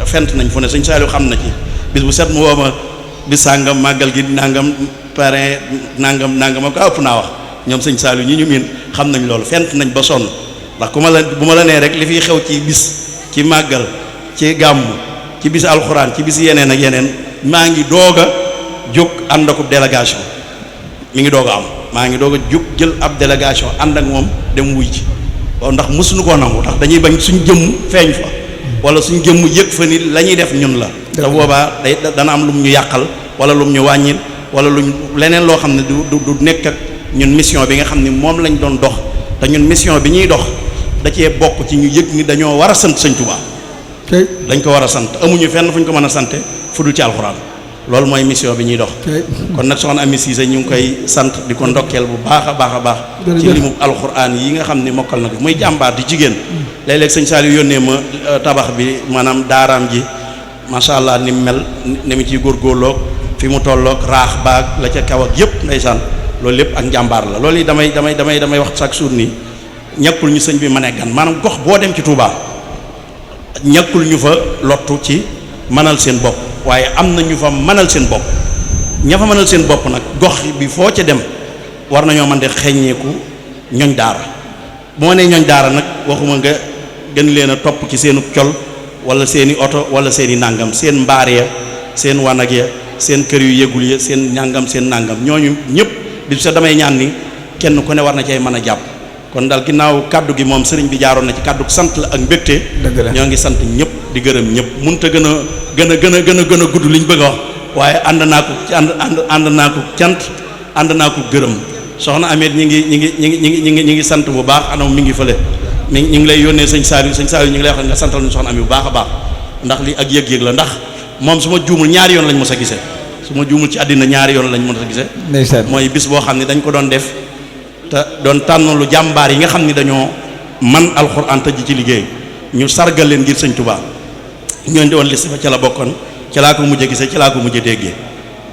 fent nañ fu ne sëñ Saliou xam na ci bis bu set mu woo ma bis sàngam màggal gi nangam parrain nangam ak ëpp naa wax ñoom sëñ Saliou ñi ñu miin xam nañ loolu fent nañ ba sonn ndax bu ma la nee rek li fiy xew ci bis ci màggal ci gàmmu ci bis alxuraan ci bis yeneen ak yeneen maa ngi doog a jóg ànd ak délégation mi ngi doog a am maa ngi doog a jóg jël ab délégation ànd ak moom dem wuy ci waaw ndax mësuñu koo nangu ndax dañuy bañ suñ jëmm feeñ fa wala suñ jëmm yëg fa ni la ñuy def ñun la te boobaa dana am lu mu ñu yàqal wala lu mu ñu wàññil wala luñ leneen loo xam ne du nekk ak ñun mission bi nga xam ne moom lañ doon dox te ñun mission bi ñuy dox da cee bokk ci ñu yëg ni dañoo war a sant sëñ Tuubaa dañ ko war a sant amuñu fenn fu ñu ko mën a sante fu dul ci alxuraan loolu mooy mission bi ñuy dox kon nag soxna Amy Cissé ñu ngi koy sant di ko ndokkeel bu baax a baax ci limu alxuraan yi nga xam ne mokkal na ko muy jàmbaar di jigéen léeg-léeg sëñ Saliou yónnee ma tabax bi maanaam daaraam ji macha allah ni mu mel ni mu ciy góorgóorloog fi mu tolloog raax baag la ca kaw ak yëpp ndeysaan loolu lépp ak njàmbaar la loolu yi damay wax chaque jour nii ñàkkul ñu sëñ bi mën a gan maanaam gox boo dem ci Touba ñàkkul ñu fa lottu ci mënal seen bopp waaye am na ñu fa mënal seen bopp ña fa mënal seen bopp nag gox bi foo ca dem war nañoo mën de xeññeeku ñoñ daara bu ma nee ñoñ daara nag waxuma nga gën leen a topp ci seenu col wala seeni oto wala seeni nàngam seen mbaar ya seen wanag ya seen kër yu yëgul ya seen nàngam seen nàngam ñooñu ñëpp bi sa damay ñaan ni kenn ku ne war na cay mën a jàpp kon daal ginnaaw kaddu gi moom sëriñ bi jaaroon na ci kaddu sant la ak mbégte ñoo ngi sant ñëpp di gërëm ñëpp mënut a gën a gudd li ñu bëgg a wax waaye ànd naa ko cant ànd naa ko gërëm soxna Ameth ñi ngi sant bu baax anam mi ngi fële ñi ngi lay yónnee sëñ Saliou ñi ngi lay wax nga santal ñu soxna Ameth bu baax a baax ndax li ak yëg-yëg la ndax moom su ma juumul ñaari yoon lañ mos a gisee su ma juumul ci àddina ñaari yoon lañ mos a gisee mooy bis boo xam ne dañ ko doon def te doon tànn lu jàmbaar yi nga xam ni dañoo man alxuraan tëj ci liggéey ñu sargal leen ngir sëñ Tuubaa ñooñu di woon liste ba ca la bokkoon ca laa ko mujjee gisee ca laa ko mujjee déggee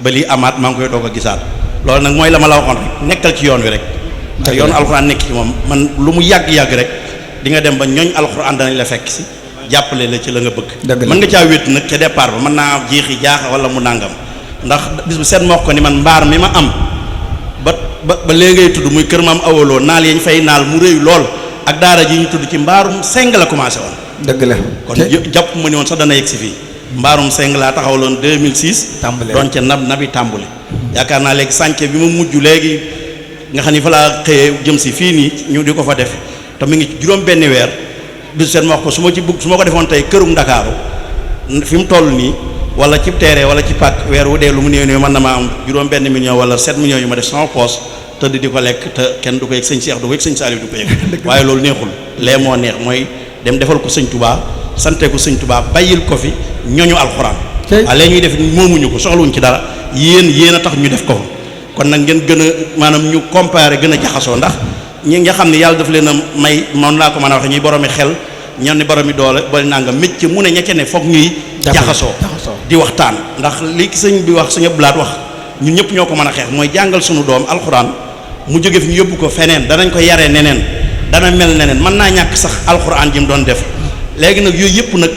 ba lii amaat maa ngi koy doog a gisaat loolu nag mooy la ma la waxoon rek nekkal ci yoon wi rek te yoon alxuraan nekk ci moom man lu mu yàgg-yàgg rek di nga dem ba ñooñ alxuraan danañ la fekk si jàppale la ci la nga bëgg mën nga caa wéet nag ca départ ba mën naa jeexi jaaxa wala mu nàngam ndax bis bu seet ma wax ko ni man mbaar mi ma am ba léegi ngay tudd muy kër maam awaloo naal yañ fay naal mu rëy lool ak daara ji ñu tudd ci mbaarum seng la commencé woon dëgg la kon jàpp ma ni woon sax dana yegg si fii mbaarum seng laa taxawaloon 2006 doon ca nabi tàmbuli yaakaar naa léegi sànce bi ma mujj léegi nga xam ni fa laa xëyee jëm si fii nii ñu di ko fa def te mu ngi ci juróom benn weer bis seen ma wax ko su ma ko defoon tey kërum Ndakaaru fi mu toll nii wala ci terrain wala ci pàkk weer wu dee lu mu néew néew mën na maa am juróom benn million wala 7 millions yu ma def sama poos tëdd di ko lekk te kenn du ko yëg sëñ Cheikh du ko yëg sëñ Saliou du ko yëg waaye loolu neexul lee moo neex mooy dem defal ko sëñ Touba sante ko sëñ Touba bàyyil ko fi ñooñu alxuraan waaw lee ñuy def moomuñu ko soxluwuñ ci dara yéen a tax ñu def ko fa kon nag ngeen gën a maanaam ñu comparer gën a jaxasoo ndax ñi nga xam ne yàlla daf leen a may man laa ko mën a waxe ñuy boromi xel ñoom ni boromi doole boole nanga métier mu ne ña ca ne foog ñuy jaxasoo di waxtaan ndax li sëñ bi wax sëñ Abdoulaye wax ñun ñëpp ñoo ko mën a xeex mooy jàngal suñu doom alxuraan mu jóge fi ñu yóbbu ko feneen danañ ko yaree neneen dana mel neneen mën naa ñàkk sax alxuraan ji mu doon def léegi nag yooyu yëpp nag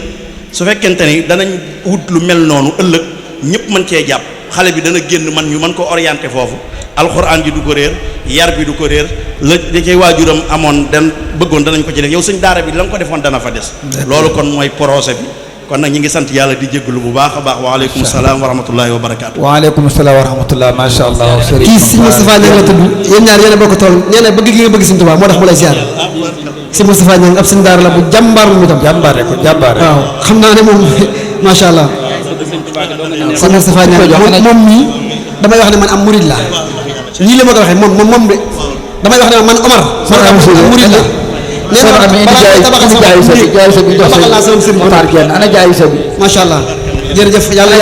su fekkente ni danañ wut lu mel noonu ëllëg ñëpp mën cee jàpp xale bi dana génn man ñu mën ko orienté foofu alxuraan ji du ko réer yar bi du ko réer la da cay waajuram amoon dan bëggoon danañ ko ci def yow sëñ daara bi la nga ko defoon dana fa des loolu kon mooy projet bi kon nag ñi ngi sant yàlla di jégalu bu baax a baax waaleykum salaam wa rahmatullahi wa barakaatu. waaleykum salaam wa rahmatullah macha allah. kii sëñ Moustapha Niang la tudd yéen ñaar yéen a bokk tool nee na bëgg gi nga bëgg sëñ Tuubaa moo tax mu lay ziar sëñ Moustapha Niang ab sëñ daara la bu jàmbaar mu itam. jàmbaare ko jàmbaare. waaw xam naa ne moom macha allah sëñ Moustapha Niang moom mii damay wax ne man am murid la nii la ma ko waxee moom de damay wax ne man Omar. am murid la. nee na balaa tabaxal sama sëriñ ana jaay sa bi macha allah jërëjëf yàlla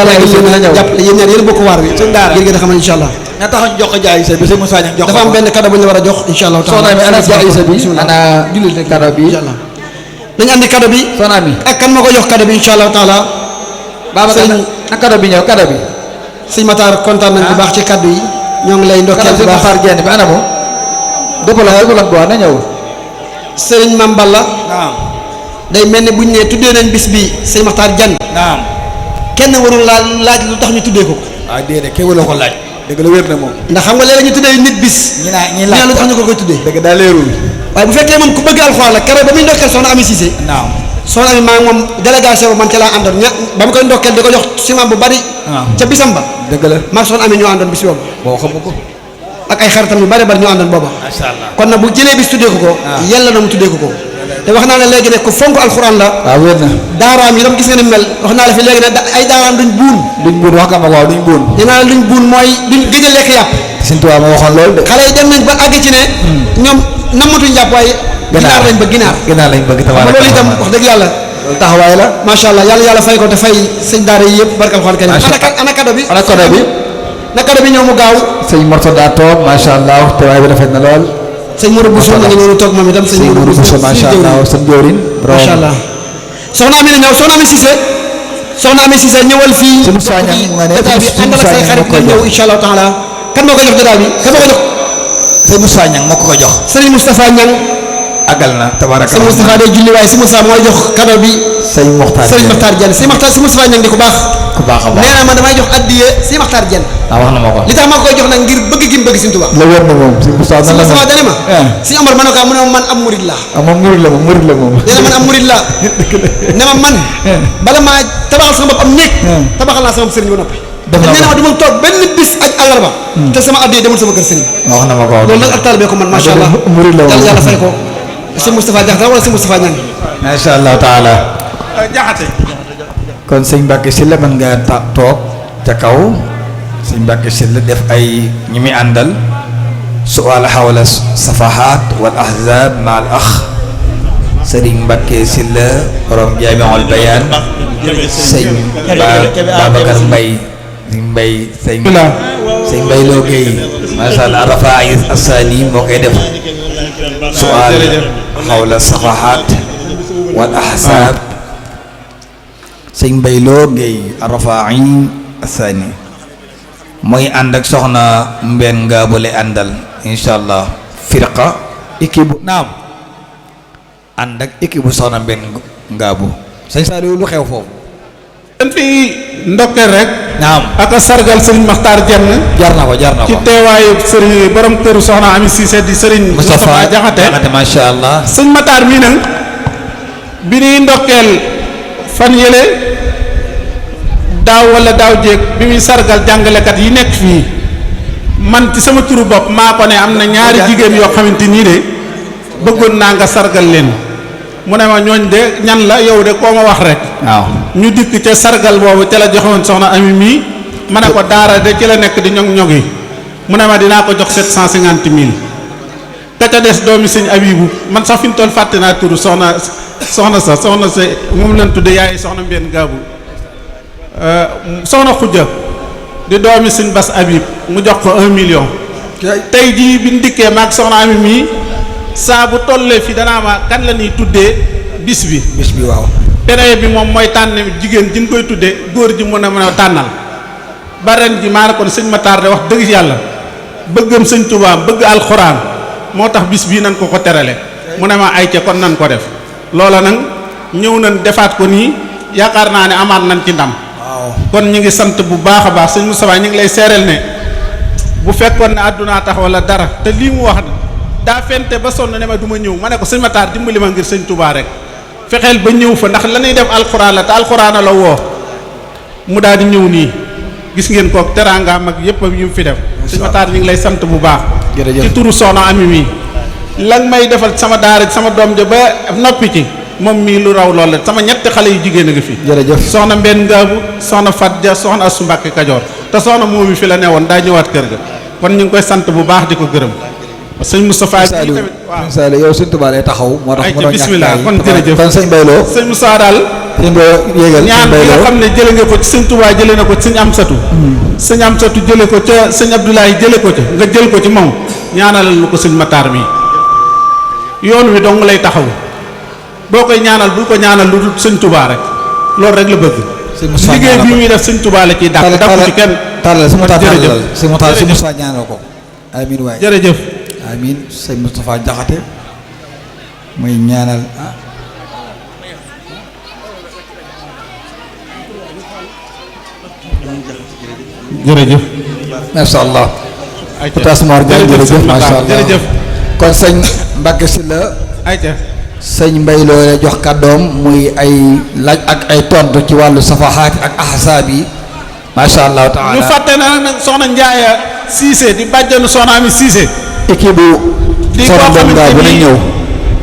jàppale yéen ñaar yéen bokk waar wi jërëjëf xam incha allah nga tax ñu jox ko jaay sa bi sëñ Moussa Niang jox dafa am benn cadeau bu ñu la war a jox incha allah soxna mi ana jaay sa bi ana jullit ne cadeau bi incha allah nañu andi cadeau bi soxna mi ak kan ma ko jox cadeau bi incha allah taala Babacar na cadeau bi ñëw cadeau bi sëñ Matar kontaan nañ bu baax ci cadeau yi ñoo ngi lay ndokkeel bu baax Matar Dieng bi ana mo dëppala bo na ñëw sëriñ Mame Balla day mel ne bu ñu nee tuddee nañ bis bi sëñ Makhtar Diagne kenn warul laaj lu tax ñu tuddee ko ah déedéet kenn warul ko laaj dëgg la wér na moom ndax xam nga léeg-léeg ñu tuddee nit bis ñi laaj lu tax ñu ko koy tuddee dëgg daa leerul waaye bu fekkee moom ku bëgg alxuraan la keroog ba muy ndokkeel soxna Ami Cissé soxna Ami maa ngi moom délégation ba man ca laa àndoon ba ma koy ndokkeel di ko jox ciment bu bari ca bisam ba dëgg la maa soxna Ami ñoo àndoon bis boobu boo xamu ko ak ay xaritam yu bari ñu àndoon booba kon nag bu jëlee bis tuddee ko yàlla na mu tuddee ko te wax naa ne léegi ne ku fonk alxuraan la waaw wér na daaraam yi tam gis nga ni mel wax naa la fi léegi ne ay daaraam duñ buun wax nga ma waaw duñ buun dinaa la luñ buun mooy duñ gëj a lekk yàpp Sëñ Tuubaa ma waxoon loolu de xale yi dem nañ ba àgg ci ne ñoom namatuñ yàpp waaye ginaar lañ bëgg ginaar lañ bëgg tabaaraka loolu itam wax dëgg yàlla loolu taxawaay la macha allah yàlla fay ko te fay sëñ daara yi yëpp barka alxuraan karim ana cadeau bi na cadeau bi ñëw mu gaaw sëñ Mortada toog macha allah teewaay bi rafet na lool sëñ Mourou Bousso na ngi noonu toog moom itam sëñ Mourou Bousso macha allah sëñ jawrin macha allah soxna Ami ñëw soxna Ami Cissé ñëwal fii détail bi àndal ak say xarit nga ñëw incha allah taala kan moo ko jox détail bi kan moo ko jox sëñ Moussa Niang moo ko jox sëñ Moustapha Niang àggal na tabaraka sëñ Moustapha day julli waaye sëñ Moustapha mooy jox cadeau bi sëñ Mokhtar Diagne sëñ Moustapha Niang di ko baax ku baax a baax nee na man damay jox addiye sëñ Mokhtar Diagne wax na ma ko li tax ma koy jox nag ngir bëgg gi mu bëgg sëñ Tuubaa la wér na moom sëñ Moustapha dane ma sëñ Omar ma ne ko mu ne ma man am murid la moom murid la moom nee na man am murid la ne ma man bala maa tabaxal sama bopp am néeg tabaxal naa sama sëriñ ba noppi nee na ma du ma toog benn bis ak àllarba te sama addiye demul sama kër sëriñ wax na ma ko loolu nag ak taalibe ko man macha allah murid la yàlla fay ko sëñ Moustapha Diakhaté wala sëñ Moustapha Niang macha allah taala kon sëñ Mbacke Sylla mën nga toog ca kaw sëñ Mbacke Sylla def ay ñi muy àndal su'aal hawla safahat wal ahzab ma al akh sëriñ Mbacke Sylla borom Jaami'ul Bayaan sëñ Babacar Mbaye sëñ Mbaye Lo Gueye macha allah Rafaay Asani moo koy def su'aal hawla safahat wal ahzab sëñ Mbaye Lo Gueye Rafaay Asani mooy ànd ak soxna Mbène Ngabou lay àndal incha allah firqa équipe bu naam ànd ak équipe bu soxna Mbène Ngabou sëñ Saliou lu xew foofu dañ fi ndokkeel rek naam ak a sargal sëriñ Makhtar Diagne jar na ko ci teewaayu sëriñ borom këru soxna Ami Cissé di sëriñ Moustapha Diakhaté macha allah sëñ Makhtar mii nag bi ñuy ndokkeel fan yële daaw wala daaw jéeg bi muy sargal jàngalekat yi nekk fii man ci sama turu bopp maa ko ne am na ñaari jigéen yoo xamante nii de bëggoon naa nga sargal leen mu ne ma ñooñ de ñan la yow de koo ma wax rek. waaw ñu dikk ca sargal boobu ca la joxewoon soxna Ami mii ma ne ko daara de ci la nekk di ñog-ñog yi mu ne ma dinaa ko jox 750 000 ka ca des doomi sëñ Abibu man sax fi mu toll fàtte naa turu soxna sa moom lañ tudde yaay soxna Mbène Gaabu soxna Xujja di doomi sëñ Bas Abib mu jox ko 1 million. tey jii bi ñu dikkee maag soxna Ami mii saa bu tollee fi danaa ma kan la ñuy tuddee bis bi. waaw. période bi moom mooy tànn jigéen ji ñu koy tuddee góor ji mën a tànnal ba ren ji maa ne ko sëñ Matar de wax dëgg yàlla bëggam sëñ Tuubaa bëgg alxuraan moo tax bis bii nañ ko terale mu ne ma ay ca kon nan ko def loola nag ñëw nañ defaat ko nii yaakaar naa ne amaat nañ ci ndam. kon ñu ngi sant bu baax a baax sëñ Moustapha ñu ngi lay seereel ne bu fekkoon ne àddunaa tax wala dara te lii mu wax daa fente ba sonn ne ma du ma ñëw ma ne ko sëñ Matar dimbali ma ngir sëñ Tuubaa rek fexeel ba ñëw fa ndax la ñuy def alxuraan la te alxuraan la woo mu daal di ñëw nii gis ngeen kook teraangaam ak yëpp yu mu fi def sëñ Matar ñu ngi lay sant bu baax ci turu soxna Ami mii lan may defal sama daara sama doom ja ba noppi ci moom mii lu raw lool la sama ñetti xale yu jigéen a nga fi soxna Mbène Ngaabu soxna Fadja soxna Asu Mbàkke Kajoor te soxna moomi fi la newoon daa ñëwaat kër ga kon ñu ngi koy sant bu baax di ko gërëm sëñ Moustapha bi tamit waaw Sall yow sëñ Tuubaa lay taxaw moo tax ay bismillah kon jërëjëf kon sëñ Bayloo sëñ Moussa daal ñaan bi nga xam ne jële nga ko ci sëñ Tuubaa jële na ko ci sëñ Amsatu sëñ Amsatu jële ko ca sëñ Abdoulaye jële ko ca nga jël ko ci moom ñaanalal lu ko sëñ Matar mi yoon wi dong lay taxaw boo koy ñaanal bul ko ñaanal lu dul sëñ Tuubaa rek loolu rek la bëgg liggéey bi muy def sëñ Tuubaa la ciy dàq dàq ci kenn tàllal sëñ Moussa ñaanal ko amiin waay jërëjëf amiin sëñ Moustapha Jaxate muy ñaanal jërëjëf masha Allah Oustaz Mor Diagne jërëjëf masha Allah jërëjëf kon sëñ Mbacke Sylla ayca sëñ Mbay Lo la jox kàddoom muy ay laaj ak ay tontu ci wàllu safahaat ak ahsaab yi masha Allah taala ñu fàtte na nag soxna Ndiaye Cissé di bàjjanu soxna Ami Cissé équipe bu di koo xamante ni ñëw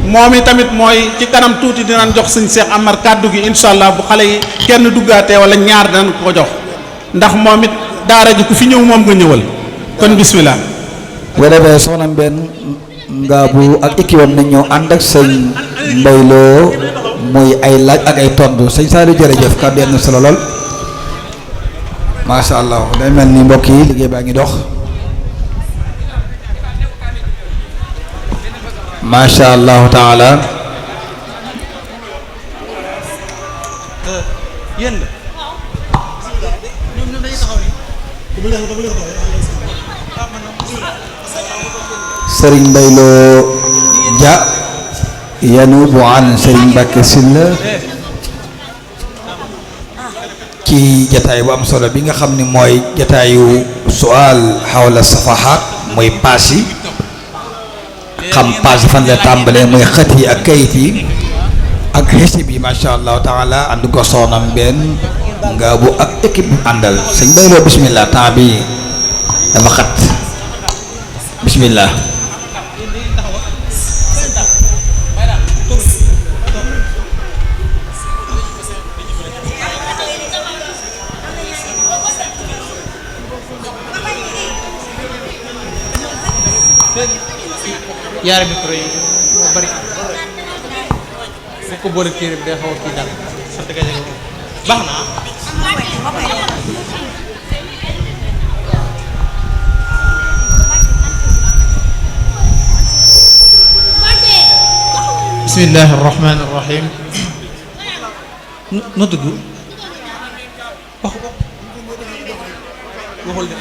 moom i tamit mooy ci kanam tuuti dinañ jox sëñ Cheikh Amar kàddu gi incha allah bu xale yi kenn duggaatee wala ñaar dinañ ko jox ndax moom it daara ji ku fi ñëw moom nga ñëwal kon bismillah bu defee soxna Mbène Ngaabu ak équipe am nañ ñëw ànd ak sëñ Mbay Lo muy ay laaj ak ay tontu sëñ Saliou jërëjëf kàddu am na solo lool macha allah day mel ni mbokk yi liggéey baa ngi dox macha allah taala sëriñ Mbay Lo ja yanubu an sëriñ Mbàkke Sylla ci jataay bu am solo bi nga xam ni mooy jataayu sual xawla safahaat muy paas yi xam paas fan la tàmbalee muy xët yi ak kayit yi ak xisib yi macha allah taala ànd ko soxna Mbène Ngaabu ak équipe bu àndal sëñ Mbay Lo bismillah temps bi dafa xat bismillah yaara micro yi moo bari bu ko boole téere bi day xaw a kii daal sotti ka jege baax na bismillahi arrahmani arrahim no tudd waxul de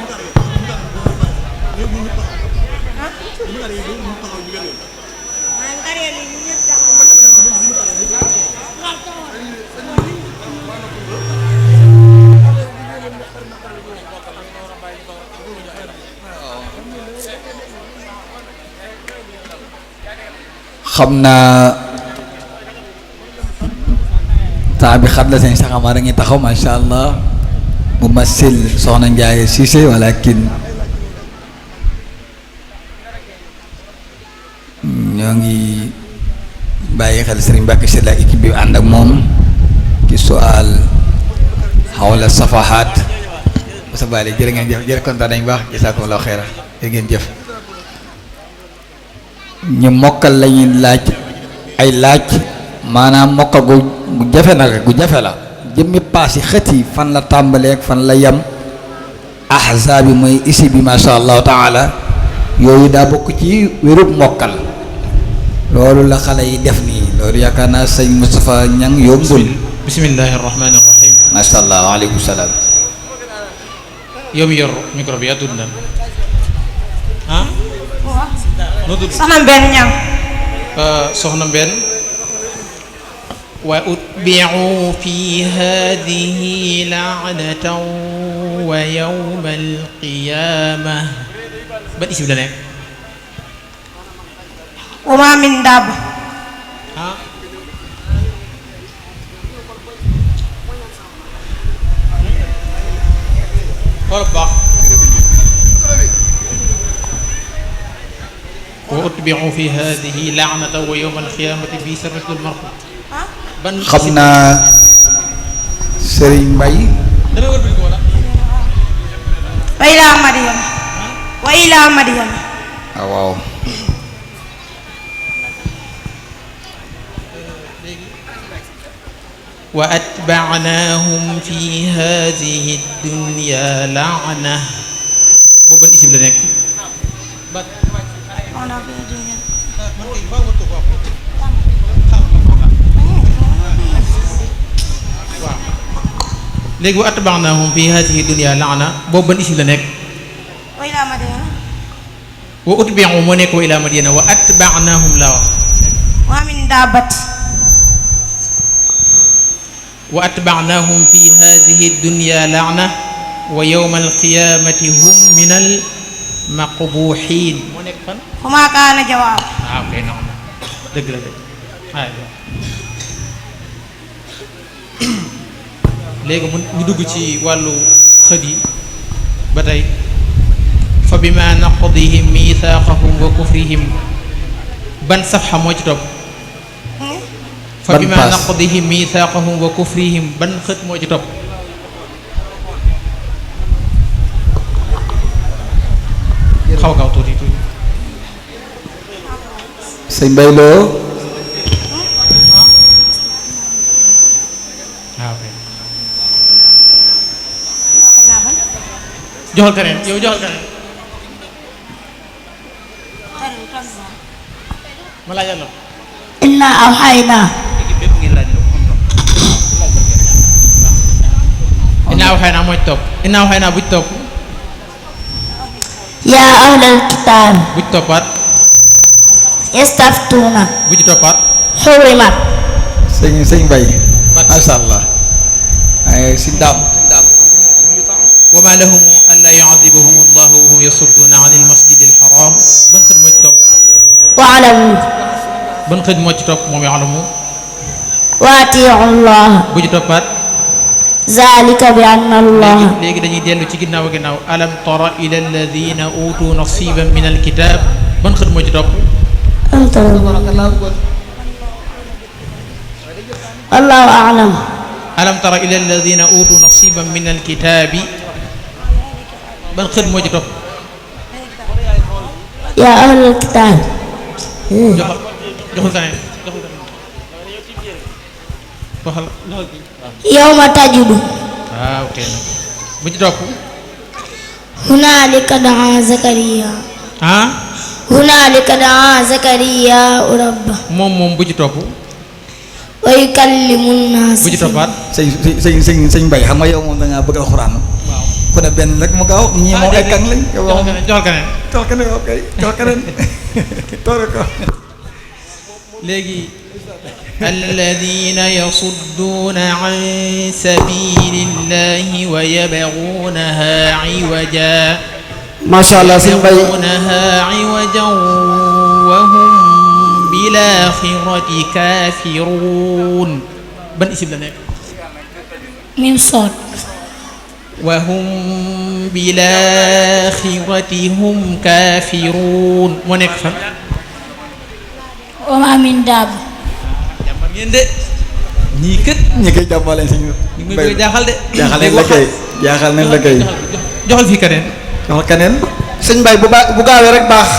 xam naa temps bi xat la seen saxamar a ngi taxaw macha allah mu masil soxna Ndiaye Cissé walakin ñoo ngi bàyyi xel Serigne Mbacke Sylla ak équipe bi ànd ak moom ci sual xawla safahat sa bali jërë ngeen jëf jërë kontaan nañ baax jazakumullahu xeyra jërë ngeen jëf ñu mokkal lañuy laaj ay laaj maanaam mokkal gu jafe nag gu jafe la jëmmi paas yi xët yi fan la tàmbalee ak fan la yem ahzaab bi mooy isi bi masha allahu taala yooyu daa bokk ci wérub mokkal loolu la xale yi def nii loolu yaakaar naa sëñ Moustapha Ñang yombul bismillahi rahmaani rahim masha allah waaleykum salaam yow mi yor micro bi yaa tudd na ah noo tudd soxna Mbène Ñang soxna Mbène wa utbi'u fi hadhihi la'natan wa yawma al-qiyamah ban isib la nekk wa ma min daaba wala baax wa utbi'u fi hadhihi la'natan wa yawma al-qiyamati bi sarratul marfu ban xam naa Serigne Mbaye wa ila Madyana wa ila Madyana waaw wa atba'nahum fi hadhihi ad-dunya la'na boobu ban isib la nekk léegi wa atba'nahum fi hadhihi ad-dunya la'na boobu ban isib la nekk wa ila Madyana wa utbi'u moo nekk wa ila Madyana wa atba'nahum la wax wa min daabati wa atba'nahum fi hadhihi ad-dunya la'na wa yawma al-qiyamati hum min al-maqbuhin moo nekk fan wa ma kaana jawaab ok non dëgg la dëgg léegi ñu dugg ci wàllu xët yi ba tey fa bima naqdihim mithaqahum wa kufrihim ban safxa moo ci topp fa bima naqdihim mithaqahum wa kufrihim ban xët moo ci topp xaw gaaw tuuti tuuti sëñ Mbaye Lo joxal keneen yow joxal keneen ma laaj yàlla inna awxaynaa innaa awxaynaa moo ci topp innaa awxaynaa bu ci topp yaa ahlal kitaab bu ci toppaat yastaftuuna bu ci toppaat xurimat sëñ Mbaye masha allah ay si daam wa ma lahum an laa yu'adhibahum allahu wa hum yasudduuna an al-masjid al-haram ban xët moo ci topp waalamu ban xët moo ci topp moom yaalamu wa atiu allah bu ci toppaat zalika bi anna allah léegi dañuy dellu ci ginnaaw ginnaaw alam tara ila alladhina utu nasiban min al-kitab ban xët moo ci topp allahu a'lam alam tara ila alladhina utu nasiban min al-kitabi ban xët moo ci topp yaa ahlal kitaab joxal kaneen waxal yawma tajidu waaw ok bu ci topp hunaalika daa zakariya hunaalika daa zakariya rabba moom bu ci topp wa yukallimu nnaas bu ci toppaat sëñ Mbaye xam nga yow moom da ngaa bëgg alxuraan ku ne benn rek mu gaaw ñii moom ay kàng lañ joxal keneen ok joxal keneen toore ko léegi alladina yasudduuna an sabilillahi wa yabghunaha iwaja masha Allah sëñ Mbaye yabghunaha iwajan wa hum bil aaxirati kaafiruun ban isib la nekk mim sood wa hum bil aaxirati hum kaafiruun moo nekk fan wa ma min daab. jàmbar ngeen de ñii kët. ñi koy jàmbale si ñu. ñu ngi may jaaxal de. jaaxal nañ la kay jaaxal nañ la kay. joxal fii keneen. joxal keneen. sëñ Mbaye bu gaawee rek baax.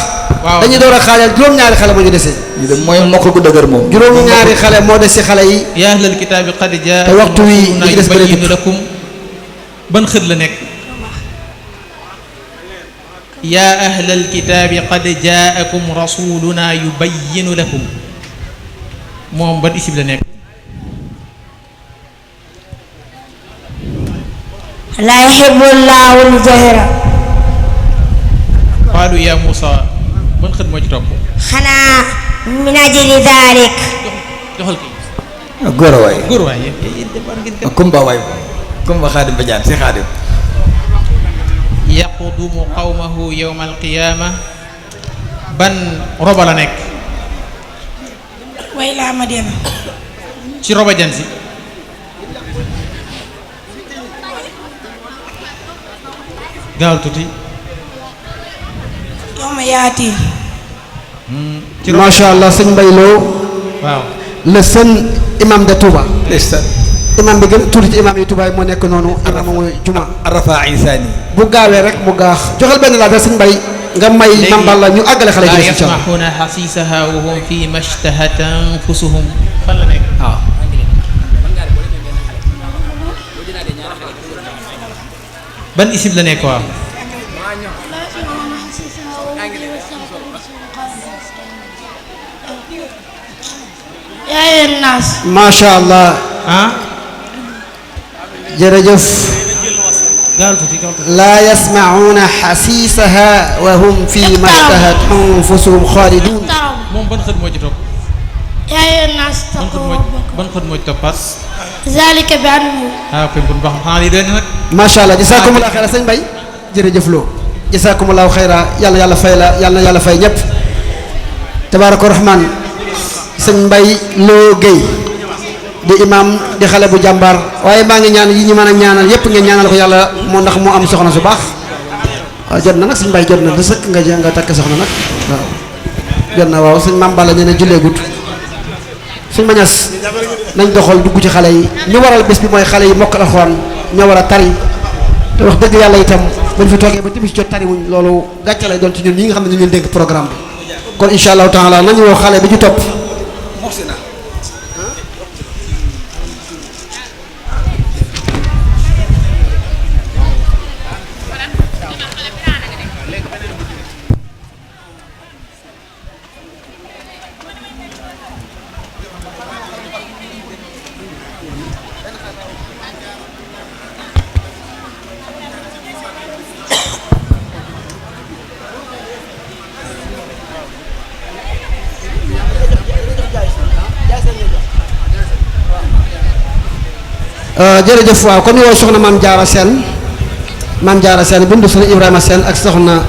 waaw dañuy door a xaajal juróom-ñaari xale moo ñu dese. lii de mooy mokk gu dëgër moom. juróom-ñaari xale moo des si xale yi. yaa ahlal kitaabi qad jaa. te waxtu wi li ci des bëri lakum ban xët la nekk. yaa ahlal kitaabi qad jaakum rasuluna yubayyinu lakum moom ban isib la nekk. laa yuhibbu llaahu al-jahra. qaalu yaa Muusaa ban xët moo ci topp. xanaa min ajli daalik. joxal kii. góor a waay. góor waay kumba waay kumba xaadim ba jaan si xaadim. yaqudumu qawmahu yawma alqiyaama ban roba la nekk. wa ilaa Madyana. ci roba jan si. gaawal tuuti. yawma yaati. macha allah sëñ Mbaye Lo. waaw. le seul imam de Touba. ndeysaan. imam bi gën tuuti ci imam yi Touba yi moo nekk noonu. ana mooy juma. Arafa Isaani. bu gaawee rek mu gaax joxal benn laa sëñ Mbaye nga may mambal la ñu àggale xale yi. laa yasmaxuuna xasiisaha wa hum fi mashtahat anfusuhum fan la nekk. waaw. ban isib la nekk waaw. yaa ayyuhan naas. macha allah. jërëjëf. laa yasmacuuna xasiisaha wa hum fi ma shtahat anfusuhum xaalidun. moom ban xët moo ci topp. yaa ayyuhan naas taqu rabbakum. ban xët moo ci toppaat. zaalika bi annahu. kon bu baax xanaa lii doy na nag. macha allah jasaakumullahu xayra sëñ Mbaye jërëjëf loo jasaakumullahu xayra yàlla yàlla fay la yàlla yàlla fay ñëpp. tabaaraka rahmaan sëñ Mbaye Lo Guèye di imam di xale bu jàmbaar waaye maa ngi ñaan yi ñu mën a ñaanal yépp ngeen ñaanal ko yàlla moo ndax mu am soxna su baax waaw jot na nag sëñ Mbaye jot na da sëkk nga takk soxna nag waaw jot na waaw sëñ Mame Balla nee na jullee gut suñ ma ñas nañ doxal dugg ci xale yi ñu waral bés bi mooy xale yi mokkal alxuraan ñoo war a tari te wax dëgg yàlla itam buñ fi toogee ba timis jot tari wuñ loolu gàcce lay doon ci ñun ñi nga xam ne ñu leen dénk programme bi kon incha allahu taala nañu woo xale bi ci topp. jërëjëf waaw kon yow soxna maam Jaara Seen bindu sëñ Ibrahima Seen ak soxna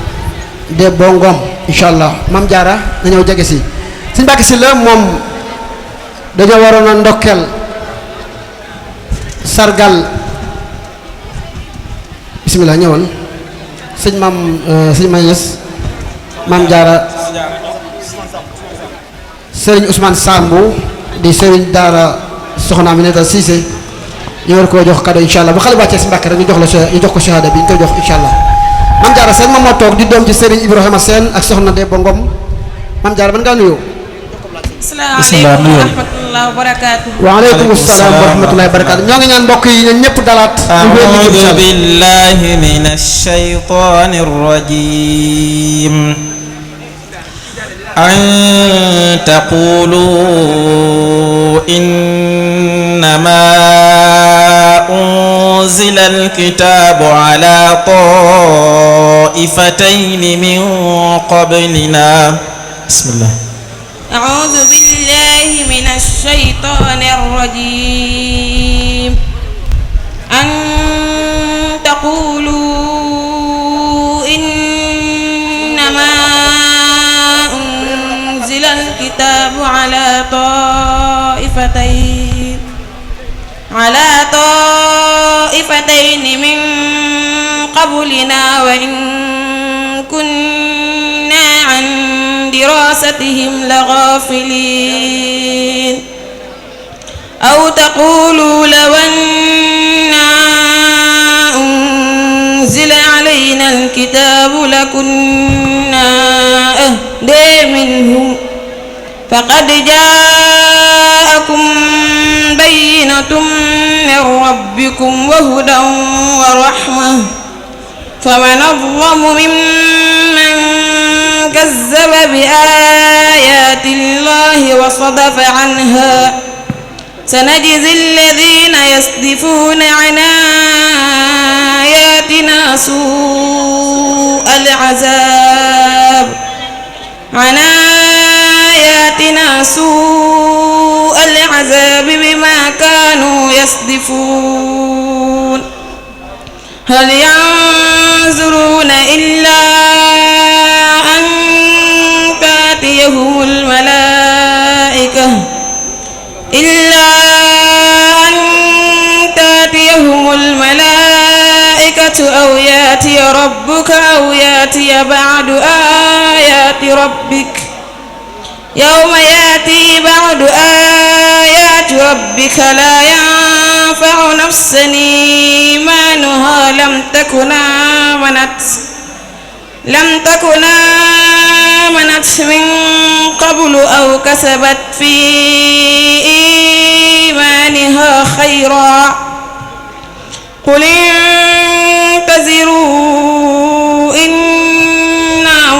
de Bongom incha allah maam Jaara na ñëw jege si sëñ Mbàkke si la moom dañoo waroon a ndokkeel sargal bisimilah ñëwal sëñ Mayes maam Jaara sëriñ Ousmane Sambu di sëriñ daara soxna Aminata Cissé ñu war koo jox cadeau incha allah bu xale wàccee si Mbàkke rek ñu jox ko shahada bi ñu koy jox incha allah Mame Diarra Sène moom moo toog di doom ci Serigne Ibrahima Sène ak soxna Debba Ngom Mame Diarra ban ngaa nuyoo. asalaamaaleykum wa rahmatulah wa barakaatu. waaleykum salaam wa rahmatulah wa barakaatu ñoo ngi ñaan mbokk yi ñun ñëpp dalaat. a'uudu billahi minash shaytaanir rajiim. an taqulu innamaa unzila alkitaabu ala taa'ifatayni min qablina. bismillah. أعوذ بالله من الشيطان الرجيم أن تقولوا إنما أنزل الكتاب على طائفتين من قبلنا وإن كنا عن دراستهم دراستهم لغافلين أو تقولوا لو أنا أنزل علينا الكتاب لكنا أهدى منهم فقد جاءكم بينة من ربكم وهدى ورحمة فمن أظلم ممن كذب بآيات الله وصدف عنها سنجزي الذين يصدفون عن آياتنا سوء العذاب بما كانوا يصدفون هل ينظرون إلا أن تأتيهم الملائكة أو يأتي ربك أو يأتي بعد آيات ربك يوم يأتي بعد آيات ربك لا ينفع نفسا إيمانها لم تكن آمنت من قبل أو كسبت في إيمانها خيرا قل انتظروا إنا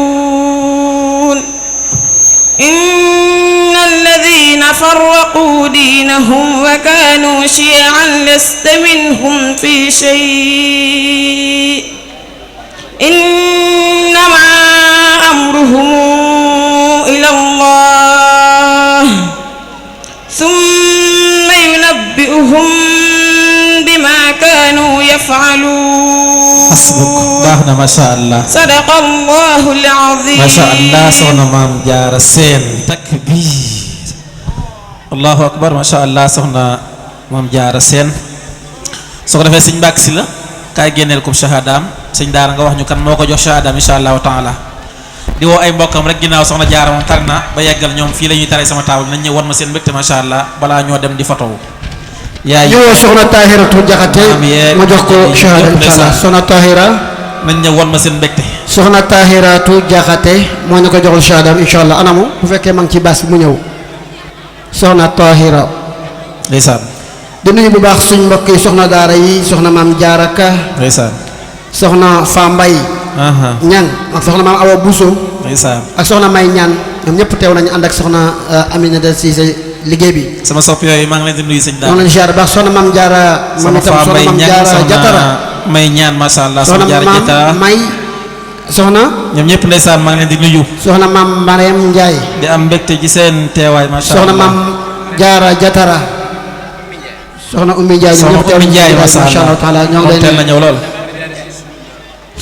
منتظرون إن الذين فرقوا دينهم وكانوا شيعا لست منهم في شيء إنما أمرهم إلى الله ثم ينبئهم بما كانوا يفعلون حسبك باخنا ما شاء الله صدق الله العظيم ما شاء الله soxna Maam Jaara Seen takbir allahu akbar ma sha Allah soxna Maam Jaara Seen soo ko defee sëñ Mbàkke si la kaay génneel ko shahadaam sëñ daara nga wax ñu kan moo ko jox shahadaam insha allahu taala di woo ay mbokkam rek ginnaaw soxna Jaara moom tar na ba yeggal ñoom fii la ñuy taree sama taawul nañ ñëw wan ma seen mbégte ma sha Allah balaa ñoo dem di fotowu yaay ñu woo soxna Tahiratu Jaxate ma jox ko shahada inshallah soxna Tahira nañ ñëw wan ma seen mbégte soxna Tahiratu Jaxate moo ñu ko joxul shahadaam inshallah anamu bu fekkee ma ngi ci baas bi mu ñëw soxna Tahira ndeysaan di nuyu bu baax suñ mbokk yi soxna daara yi soxna Maam Jaara Ka ndeysaan soxna Fa Mbay ñang ak soxna Maam Awa Buso ndeysaan ak soxna May ñaan ñoom ñëpp teew nañu ànd ak soxna Aminata Cissé liggéey bi sama sopp yooyu maa ngi leen di nuyu sëñ daara moom lañ ziar baax soxna Maam Jaara moom itam soxna Maam Jaara Jatara may ñaan masha Allah soxna Jaara Jatara may soxna ñoom ñëpp ndeysaan maa ngi leen di nuyu soxna Maam Mariam Njaay di am mbégte ci seen teewaay masha Allah soxna Maam Jaara Jatara soxna Ummi Njaay ñoom ñëpp teew nañu masha Allah taala ñoo ngi leen na ñëw lool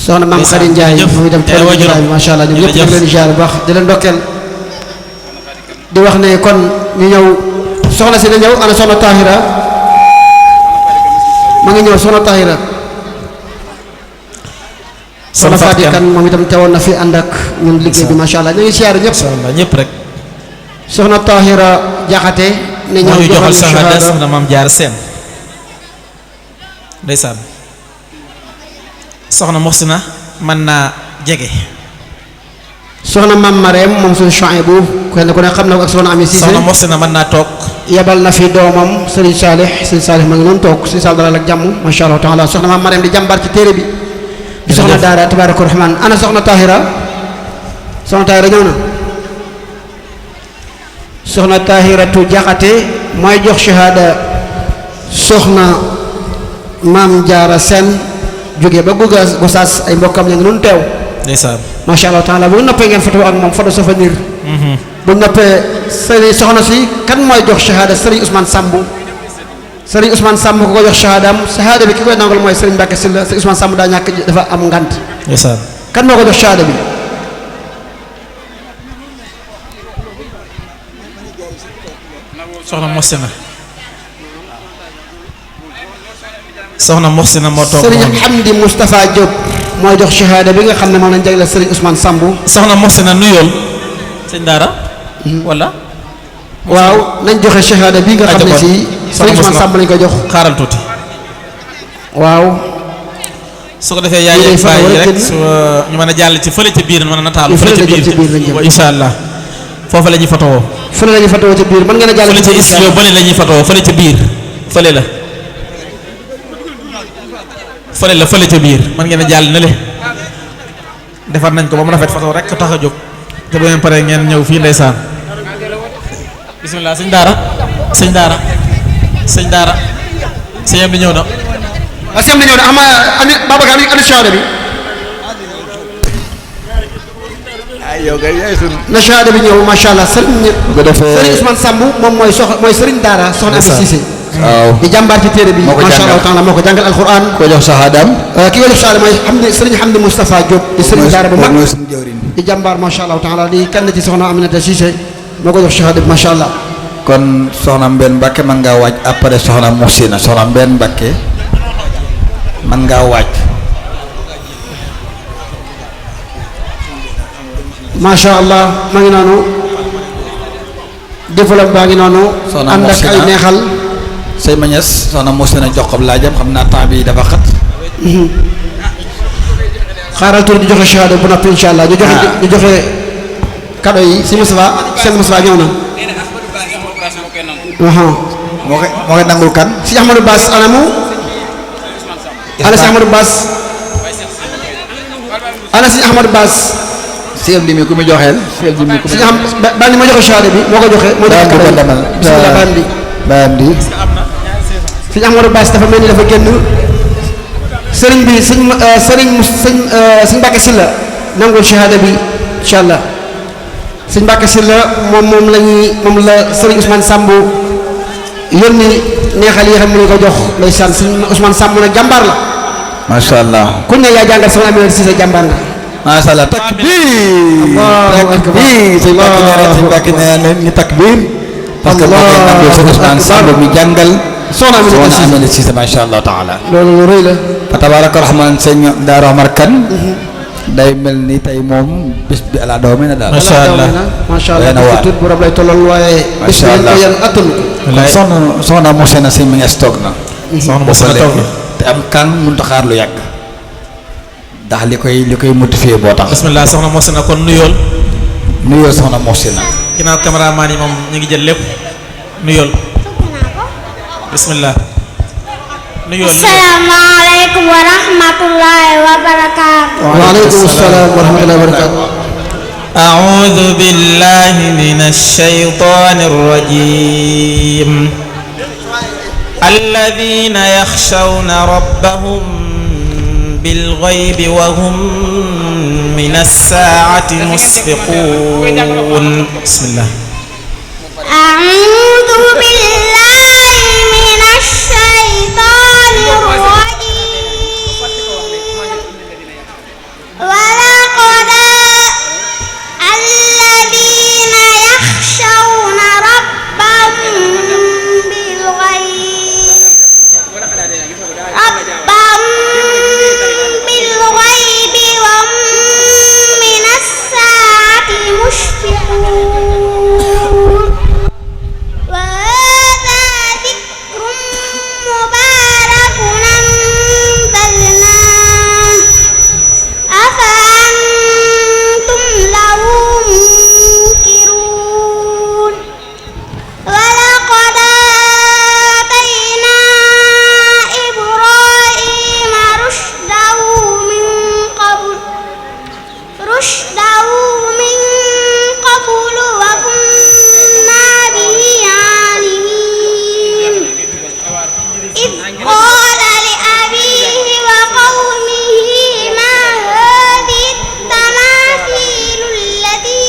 soxna Maam Xadi Njaay moom itam teew nañu masha Allah ñoom ñëpp ñu leen ziar bu baax di leen ndokkeel di wax ne kon ñu ñëw soxna si na ñëw ana soxna Tahira ma ngi ñëw soxna Tahira soxna Faati Kan moom itam teewoon na fi ànd ak ñun liggéey bi masha Allah ñu ngi siyaare ñëpp rek soxna Tahira Jaxate ne ñëw ñu joxal shahada soxna Maam Jaara Seen ndeysaan soxna Muxsina mën naa jege soxna Maam Mareem moom suñu Chouaïbou kenn ku ne xam na ko ak soxna Ami Cissé soxna Muxsina mën naa toog yebal na fi doomam Serigne Salih ma ngi noonu toog Serigne Salih dalal ak jàmm masha Allah taala soxna Maam Mareem di jàmbar ci téere bi di soxna daara tabaaraka rahmaan ana soxna Tahira ñëw na soxna Tahiratu Jaxate mooy jox shahada soxna Maam Jaara Seen jóge ba Gosaas ay mbokkam ñu ngi noonu teew ndeysaan masha Allah taala bu noppee ngeen photo ak moom photo souvenir bu noppee sëriñ soxna si kan mooy jox shahada sëriñ Ousmane Samb ko ko jox shahadaam shahada bi ki koy nangal mooy sëriñ Mbàkke Sylla sëriñ Ousmane Samb daa ñàkk dafa am ngant ndeysaan kan moo ko jox shahada bi soxna Muxsina moo toog sëriñ Hamdi Moustapha Diop mooy jox shahada bi nga xam ne moom lañ jagleel Serigne Ousmane Samb. soxna Moussina nuyool sëñ Daara. wala. waaw nañ joxe shahada bi nga xam ne si Serigne Ousmane Samb lañ ko jox. xaaral tuuti. waaw. su ko defee yaay leen bàyyi rek ñu mën a jàll ci fële ca biir mën a nataalu. fële ca biir incha allah. foofu la ñuy fatoo. fële la ñuy fatoo ca biir mën ngeen a jàll. fële ca studio bële la ñuy fatoo fële ca biir fële la. fële ca biir mën ngeen a jàll ne le defar nañ ko ba mu rafet fatoo rek tax a jóg te bu ngeen paree ngeen ñëw fii ndeysaan. bismillah sëñ Daara sëñ Daara sëñ Daara sëñ am di ñëw na. waaw sëñ am di ñëw na ani Babacar ani shahada bi. yow kay yaay sunu na shahada bi ñëw macha allah Serigne Ousmane Samb moom mooy Serigne Daara soxna Ami Cissé. waaw di jàmbaar ci téere bi. macha allah taala moo ko jàngal alquran. ko jox shahadaam. ki ko jox shahada mooy Serigne Hamdi Moustapha Diop. di Serigne Daara bu mag mooy suñu jawriñ. di jàmbaar macha allah taala di kenn ci soxna Aminata Cissé moo ko jox shahada bi macha allah. kon soxna Mbène Mbacke mën ngaa waaj après soxna Moussina soxna Mbène Mbacke mën ngaa waaj. macha allah maa ngi noonu développe baa ngi noonu. ànd ak ay neexal. sëñ Mañes soxna Moussina jox ko laajam xam naa temps bi dafa xat. xaaral tur di joxe shahada bu noppi incha allah ñu joxe kado yi si Moustapha seen Moustapha ñëw na. moo koy nangul kan. si Ahmadou Bass anamu. ana si Ahmadou Bass. ana si Ahmadou Bass. Sëñ Amdi mi ku mu joxeel. Sëñ Amdi mi ku mu joxeel. baan di ma joxe shahada bi moo ko joxe. moo joxe kado yi bismillah baan di. sëñ Ahmadou Bass dafa mel ni dafa génn. sëriñ bi sëñ Mbacke Sylla nangul shahada bi incha allah. sëñ Mbacke Sylla moom la Serigne Ousmane Samb yónni neexal yi xam ne ko jox ndeysaan sëñ Ousmane Samb nag jàmbaar la. macha allah. ku ne yaa jàngal sama Aminata Cissé jàmbaar nga. macha allah takbir. takbir sëñ Mbacke nee na ñu takbir. parce que moo koy nangul sëñ Ousmane Samb mi jàngal. soxna Aminata Cissé macha allah taala. loolu lu rëy la. fa tabaraka rahman sëñ Daara Omar Kane day mel ni tey moom bis bi ala daw mi na daal. macha allah macha allah tuut bu rab lay tollal waaye. macha allah bis bi yéen attanu ko. soxna Moussina si mi ngi stock na. soxna Moussina toog na te am kan mënut a xaar lu yàgg. ndax li koy motivé boo tax. bismillah soxna Moussina kon nuyool. nuyool soxna Moussina. ginnaaw cameraman yi moom ñu ngi jël lépp nuyool. bismillah. nuyool asalaamaaleykum wa rahmatullahi wa barakaatu. waaleykum salaam wa rahmatullahi wa barakaatu. أعوذ بالله من الشيطان الرجيم الذين يخشون ربهم بالغيب وهم من الساعة مشفقون بسم الله أعوذ بالله من الشيطان الرجيم ولقد الذين يخشون ربهم بالغيب وهم من الساعة مشفقون وهذا ذكر مبارك أنزلناه أفأنتم له منكرون ولقد آتينا إبراهيم رشده من قبل وكنا به عالمين إذ قال لأبيه وقومه ما هذه التماثيل التي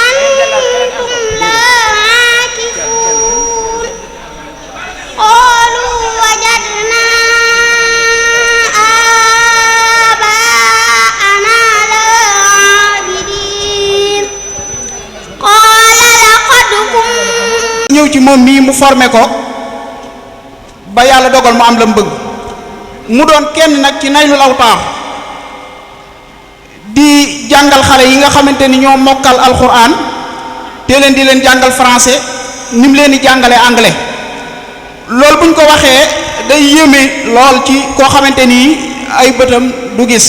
أنتم لها عاكفون قالوا وجدنا آباءنا لها عابدين قال لقد كنتم ñëw ci moom mii mu formé ko ba yàlla dogal mu am la mu bëgg mu doon kenn nag ci Naylul Awtaar di jàngal xale yi nga xamante ni ñoo mokkal alxuraan te leen di leen jàngal français ni mu leen di jàngale anglais loolu buñ ko waxee day yéeme lool ci koo xamante ni ay bëtam du gis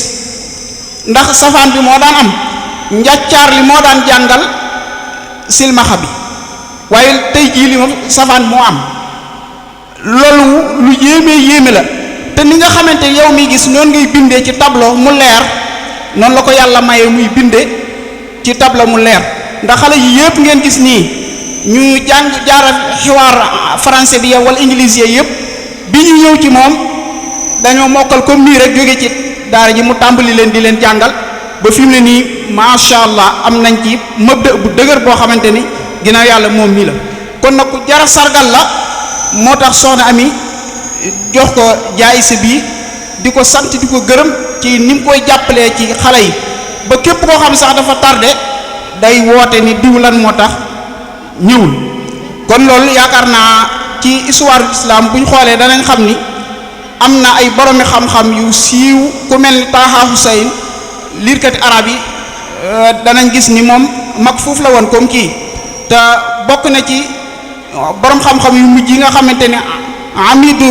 ndax safaan bi moo daan am njàccaar li moo daan jàngal silmaxa bi waaye tey jii li moom safaan moo am loolu lu yéeme la te ni nga xamante yow mi gis noonu ngay bindee ci tableau mu leer noonu la ko yàlla maye muy binde ci tableau mu leer ndax xale yi yëpp ngeen gis nii ñu jàng jaaral xiwaar français bi wala anglais yëpp bi ñu ñëw ci moom dañoo mokkal comme nii rek jóge ci daara ji mu tàmbali leen di leen jàngal ba fi mu ne nii macha allah am nañ ci mëbda bu dëgër boo xamante ni ginnaaw yàlla moom mii la kon nag ku jara sargal la moo tax soxna Ami jox ko jaayise bi di ko sant di ko gërëm ci ni mu koy jàppalee ci xale yi ba képp koo xam sax dafa tardé day woote ni diw lan moo tax ñëwul kon loolu yaakaar naa ci histoire islam bu ñu xoolee danañ xam ni am na ay boromi xam-xam yu siiw ku mel ni Taha Hussein liirkati arab yi danañ gis ni moom mag foofu la woon comme kii te bokk na ci borom xam-xam yu mujj yi nga xamante ni amidu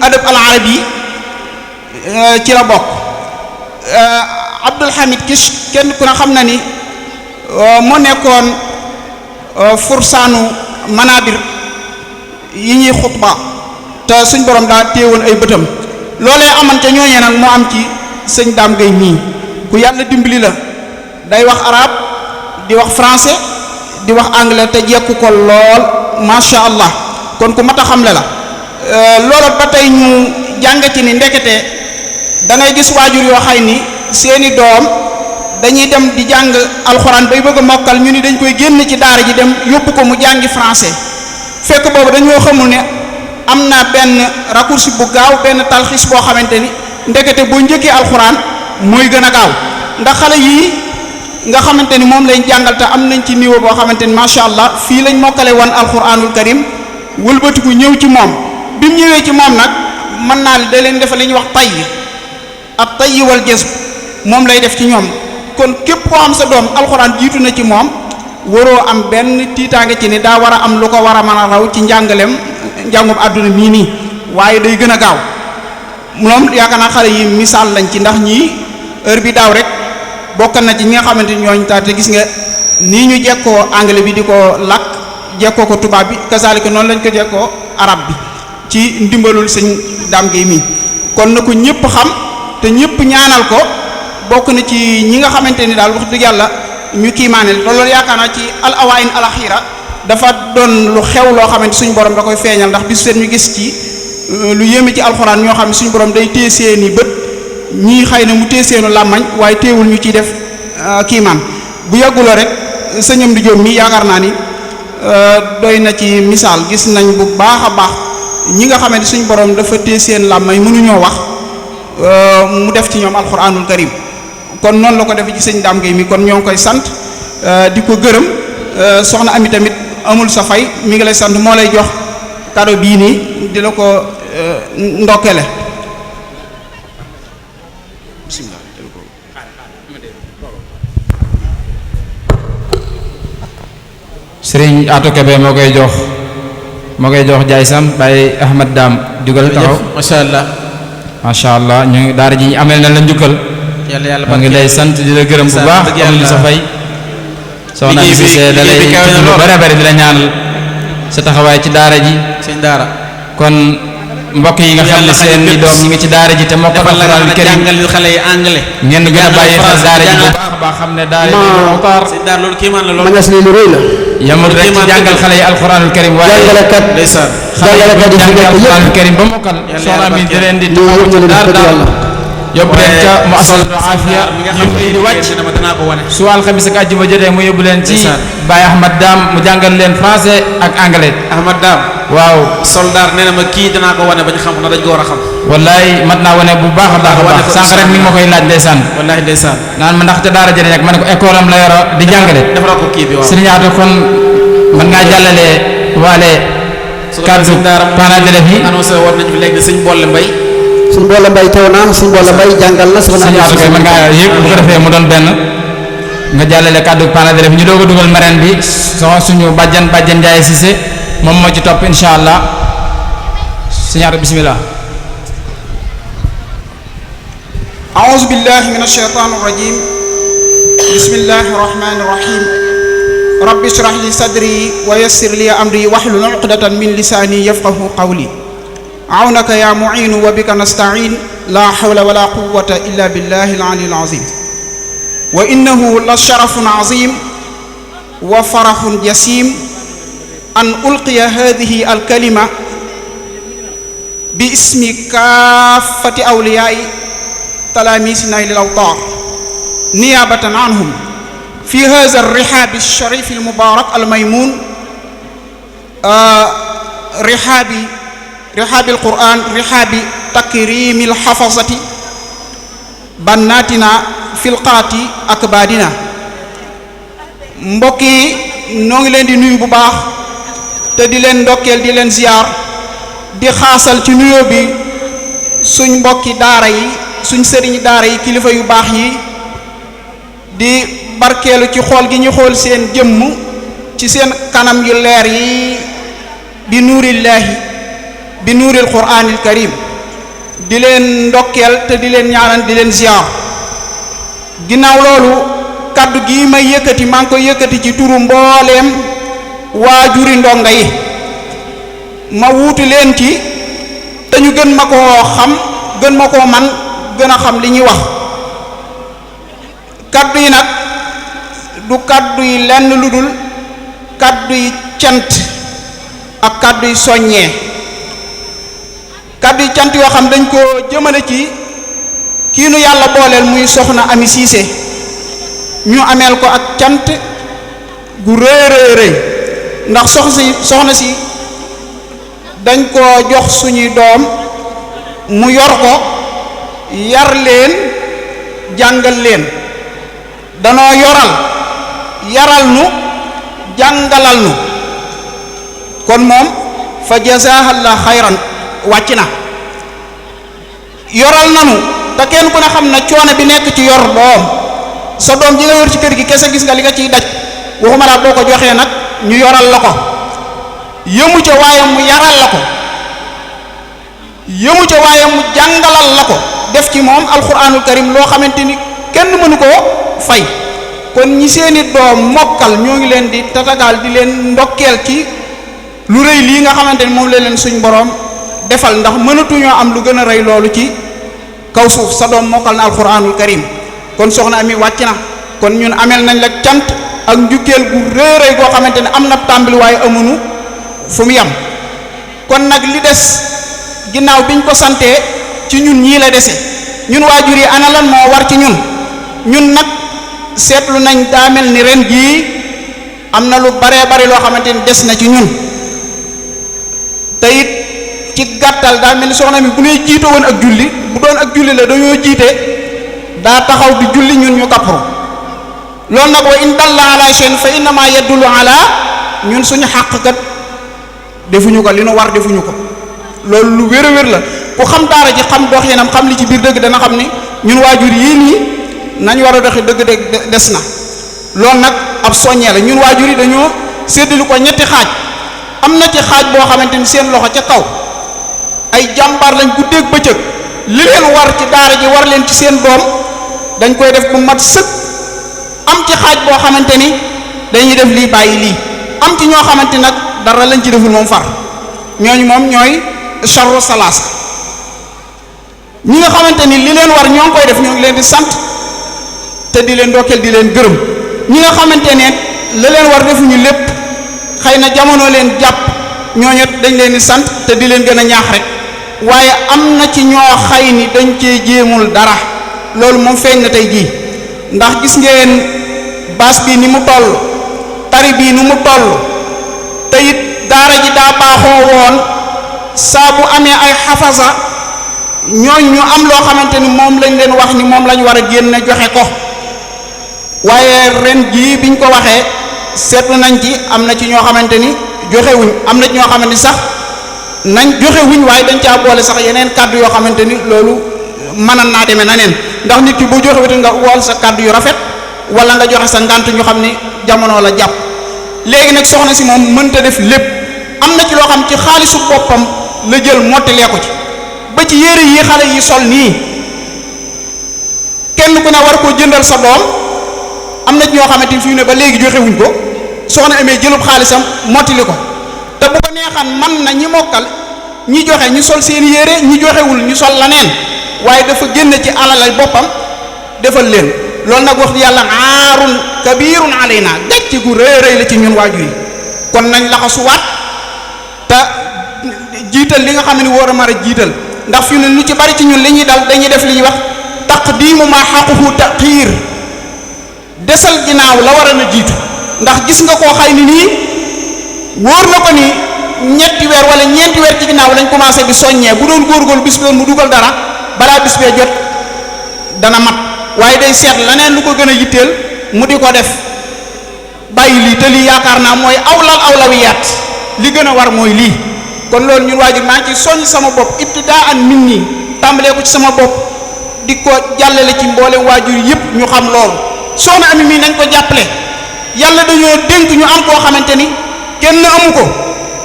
adab al arabi ci la bokk Abdul Hamid Kish kenn ku ne xam na ni moo nekkoon fursaanu manabir yi ñuy xutba te suñ borom daa téewoon ay bëtam loolee aman ca ñooñee nag moo am ci sëñ Dame Gueye mii ku yàlla dimbali la day wax arab di wax français di wax anglais te jekku ko lool macha allah kon ku mat a xamle la loola ba tey ñu jàng ci ni ndekete da ngay gis waajur yoo xay ni seeni doom dañuy dem di jàng alxuraan bay bëgg a mokkal ñu ni dañ koy génn ci daara ji dem yóbbu ko mu jàngi français fekk boobu dañoo xamul ne am na benn raccourci bu gaaw benn talxiis boo xamante ni ndekete boo njëkkee alxuraan mooy gën a gaaw ndax xale yii nga xamante ni moom lañ jàngal te am nañ ci niveau boo xamante ni macha allah fii lañ mokkale woon alxuraanul karim wëlbatiku ñëw ci moom bi mu ñëwee ci moom nag mën naa da leen defal li ñuy wax tay wal jazb moom lay def ci ñoom kon képp koo xam sa doom alxuraan jiitu na ci moom waroo am benn tiitaange ci ni daa war a am lu ko war a mën a raw ci njàngaleem njàngum àdduna mii nii waaye day gën a gaaw moom yaakaar naa xale yi misaal lañ ci ndax ñii heure bi daaw rek bokk na ci ñi nga xamante ni ñooñu taate gis nga nii ñu jekkoo anglais bi di ko làkk jekkoo ko tubaab bi kasaalika noonu lañ ko jekkoo arab bi ci ndimbalul sëñ Dame Gueye mii kon na ko ñëpp xam te ñëpp ñaanal ko bokk na ci ñi nga xamante ni daal wax dëgg yàlla ñu kiimaane loolu yaakaar naa ci al awain al axira dafa doon lu xew loo xamante suñu borom da koy feeñal ndax bis seen ñu gis ci lu yéeme ci alxuraan ñoo xam ne suñu borom day téye seeni bët ñii xëy na mu téye seenu làmmañ waaye téewul ñu ciy def kiimaan bu yàgguloo rek sëñam di jóom mi yaakaar naa ni doy na ci misaal gis nañ bu baax a baax ñi nga xamante suñu borom dafa téye seen làmmañ mënuñoo wax mu def ci ñoom alxuraanul karim kon noonu la ko defee ci sëñ Dame Gueye mi kon ñoo ngi koy sant di ko gërëm soxna Ami tamit amul sa fay mi ngi lay sant moo lay jox cadeau bii nii di la ko ndokkele bismillah sëriñ Atou Kébé moo koy jox jaay sam Baye Ahmad Dame dugal taxaw macha allah ñu daara ji amel na la njukkal maa ngi lay sant di la gërëm bu baax amuñu sa fay soxna si see da lay tudd lu bare bare di la ñaanal sa taxawaay ci daara ji seen daara kon mbokk yi nga xam ne seen i doom ñi ngi ci daara ji te moo ko alxuraan karim xale yi anglais ngeen gën a bàyyi xel daara ji bu baax a baax xam ne daara ji Awtaar seen daara loolu kéemaan la loolu manas li lu rëy la yamul rek ci jàngal xale yi alxuraanul karim waaye jàngalekat ndeysaan jàngalekat yi fi nekk alxuraanul karim ba mokkal soxna mi di leen di taxaw ci daara yóbbu leen ca mu asal afiya ñu di wàcc su alxamis ak àjjuma jotee mu yóbbu leen ci Baye Ahmad Dame mu jàngal leen français ak anglais. Ahmad Dame waaw soldaar nee na ma kii danaa ko wane ba ñu xam na dañ ko war a xam. wallaay mat naa wane bu baax a baax a baax sànq rek mi ngi ma koy laaj ndeysaan. wallaay ndeysaan naan ma ndax ca daara jëlee rek ma ne ko école am la yoro di jàngale. defaral ko kii bi waaw Serigne Atou kon mën ngaa jàllale waale kaddu parents d'élèves yi annoncé woon nañu léegi sëñ Bolle Mbay suñ Boole Mbay teew na suñ Boole Mbay jàngal na sëñ Atou Kay mën ngaa yëpp bu ko defee mu doon benn nga jàllale kaddu parents d'élèves ñu doog a dugal marraine bi suñu bàjjan Ndiaye Cissé moom moo ci topp insha allah sëñ Atou bismillah. أعوذ بالله من الشيطان الرجيم بسم الله الرحمن الرحيم رب اشرح لي صدري ويسر لي أمري واحلل عقدة من لساني يفقه قولي عونك يا معين وبك نستعين لا حول ولا قوة إلا بالله العلي العظيم وإنه لشرف عظيم وفرح جسيم أن ألقي هذه الكلمة باسم كافة أوليائي تلاميذنا للأوطار نيابة عنهم في هذا الرحاب الشريف المبارك الميمون رحاب القرآن رحاب تكريم الحفظة بناتنا في القات أكبادنا mbokki noo ngi leen di nuyu bu baax te di leen ndokkeel di leen ziyaar di xaasal ci nuyoo bi suñ mbokki daara yi suñ sëriñ daara yi kilifa yu baax yi di barkeelu ci xool gi ñu xool seen jëmm ci seen kanam yu leer yi bi nuurillaahi bi nuuril quraanil karim di leen ndokkeel te di leen ñaanal di leen ziyaar ginnaaw loolu kaddu gi may yëkkati maa ngi koy yëkkati ci turu mbooleem waajuri ndonga yi ma wuutu leen ci te ñu gën ma koo xam gën ma koo man gën a xam li ñuy wax kaddu yi nag du kaddu yi lenn lu dul kaddu yi cant ak kaddu yi soññee kaddu yi cant yoo xam dañ ko jëmale ci kii nu yàlla booleel muy soxna Ami Cissé ñu ameel ko ak cant gu rëy rëy rëy ndax soxna si dañ ko jox suñuy doom mu yor ko yar leen jàngal leen danoo yoral yaral nu jàngalal nu kon moom fa jazaahallah xayran wàcc na yoral nanu te kenn ku ne xam na coono bi nekk ci yor doom sa doom ji nga yor ci kër gi kese gis nga li nga ciy daj waxuma laa boo ko joxee nag ñu yoral la ko yëmu ca waaye mu yaral la ko yëmu ca waaye mu jàngalal la ko def ci moom alquranul karim loo xamante ni kenn mënu koo fay kon ñi seeni doom mokkal ñoo ngi leen di tatagaal di leen ndokkeel ci lu rëy lii nga xamante ni moom la leen suñ boroom defal ndax mënatuñoo am lu gën a rëy loolu ci kaw suuf sa doom mokkal na alquranul karim kon soxna Ami wàcc na kon ñun ameel nañ la cant ak njukkeel gu rëy rëy goo xamante ne am na tàmbali waaye amunu fu mu yem kon nag li des ginnaaw biñ ko santee ci ñun ñii la dese ñun waajur yi ana lan moo war ci ñun nag seetlu nañ daa mel ni ren jii am na lu baree bari loo xamante ni des na ci ñun te it ci gàttal daa mel ni soxna mi bu ñuy jiite woon ak julli bu doon ak julli la dañoo jiite daa taxaw di julli ñun ñu kappru loolu nag wa in dalla ala shay'in fa innama yadullu ala ñun suñu xàq kat defuñu ko li nu war defuñu ko loolu lu wér a wér la ku xam daara ji xam dox yenam xam li ci biir dëgg dana xam ni ñun waajur yii nii nañ war a doxi dëgg des na loolu nag ab soññee la ñun waajur yi dañoo séddale ko ñetti xaaj am na ci xaaj boo xamante ni seen loxo ca kaw ay jàmbaar lañ guddeeg bëccëg li leen war ci daara ji war leen ci seen doom dañ koy def bu mat sëkk am ci xaaj boo xamante ni dañuy def lii bàyyi lii am ci ñoo xamante nag dara lañ ci deful moom far ñooñu moom ñooy charru salaasa ñi nga xamante ni li leen war ñoo ngi koy def ñoo ngi leen di sant te di leen ndokkeel di leen gërëm ñi nga xamante ne la leen war defuñu lépp xëy na jamono leen jàpp ñooñu dañ leen di sant te di leen gën a ñaax rek waaye am na ci ñoo xay ni dañ cee jéemul dara loolu moom feeñ na tey jii ndax gis ngeen baas bi ni mu toll tari bii ni mu toll te it daara ji daa baaxoo woon saa bu amee ay xafasa ñooñ ñu am loo xamante ni moom lañ leen wax ni moom lañ war a génne joxe ko waaye ren jii biñ ko waxee seetlu nañ ci am na ci ñoo xamante ni joxewuñ am na ci ñoo xamante ni sax nañ joxe wuñ waaye dañ caa boole sax yeneen kàddu yoo xamante ni loolu mënan naa demee na neen ndax nit ki boo joxe wuti nga wool sa kàddu yu rafet wala nga joxe sa ngant ñu xam ni jamono la jàpp léegi nag soxna si moom mënta def lépp am na ci loo xam ci xaalisu boppam la jël mottalee ko ci ba ci yére yi xale yi sol nii kenn ku ne war koo jëndal sa doom am na ñoo xamante ni fi mu ne ba léegi joxewuñ ko soxna amee jëlub xaalisam mottali ko te bu ko neexan man na ñi mokkal ñi joxe ñu sol seen yére ñi joxewul ñu sol laneen waaye dafa génn ci alalay boppam defal leen loolu nag wax yàlla aarun kabirun alayna gàcce gu rëy rëy la ci ñun waajur yi kon nañ laxasuwaat te jiital li nga xam ne war a mar a jiital ndax fi mu ne lu ci bari ci ñun li ñuy dal dañuy def li ñuy wax taqdimu ma xaquhu taxiir desal ginnaaw la war a na jiitu ndax gis nga koo xay ni nii wóor na ko ni ñetti weer wala ñeenti weer ci ginnaaw lañ commencé di soññee bu doon góorgóorlu bis bi doon mu dugal dara balaa bis bee jot dana mat waaye day seet leneen lu ko gën a yitteel mu di ko def bàyyi lii te lii yaakaar naa mooy awlawiyaat li gën a war mooy lii kon loolu ñun waajur maa ngi ci soññ sama bopp ibtidaan min nii tàmbalee ko ci sama bopp di ko jàllale ci mboolem waajur yëpp ñu xam loolu soxna Ami mii nañ ko jàppale yàlla dañoo dénk ñu am koo xamante ni kenn amu ko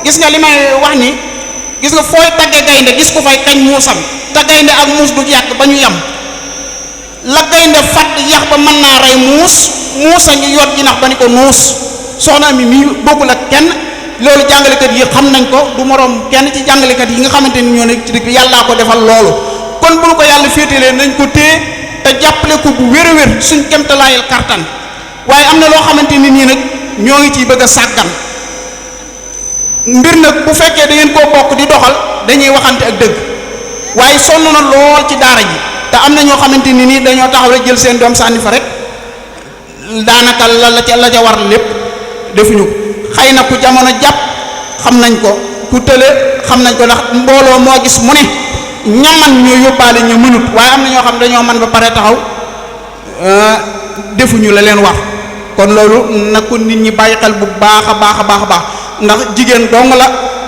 gis nga li may wax ni gis nga fooy tagge gaynde gis ko fay kañ muusam te gaynde ak muus du yàgg ba ñu yem la gaynde fàtt yax ba mën naa rey muusa ngi yot ji nax ba ni ko nuus soxna Ami mii bokkul ak kenn loolu jàngalekat yi xam nañ ko du moroom kenn ci jàngalekat yi nga xamante ni ñoo nekk ci dëkk bi yàllaa ko defal loolu kon bu ñu ko yàlla féetalee nañ ko téye te jàppale ko bu wér a wér suñ kemtalaayal kartan waaye am na loo xamante ni nii nag ñoo ngi ciy bëgg a sàggan mbir nag bu fekkee da ngeen koo bokk di doxal dañuy waxante ak dëgg waaye sonn na lool ci daara ji te am na ñoo xamante ni nii dañoo taxaw rek jël seen doom sànni fa rek daanaka la ca war lépp defuñu ko xëy na ku jamono jàpp xam nañ ko ku tële xam nañ ko ndax mbooloo moo gis mu ne ñaman ñoo yóbbaale ñu mënut waaye am na ñoo xam dañoo man ba pare taxaw defuñu la leen war kon loolu na ko nit ñi bàyyi xel bu baax a baax a baax a baax ndax jigéen dong la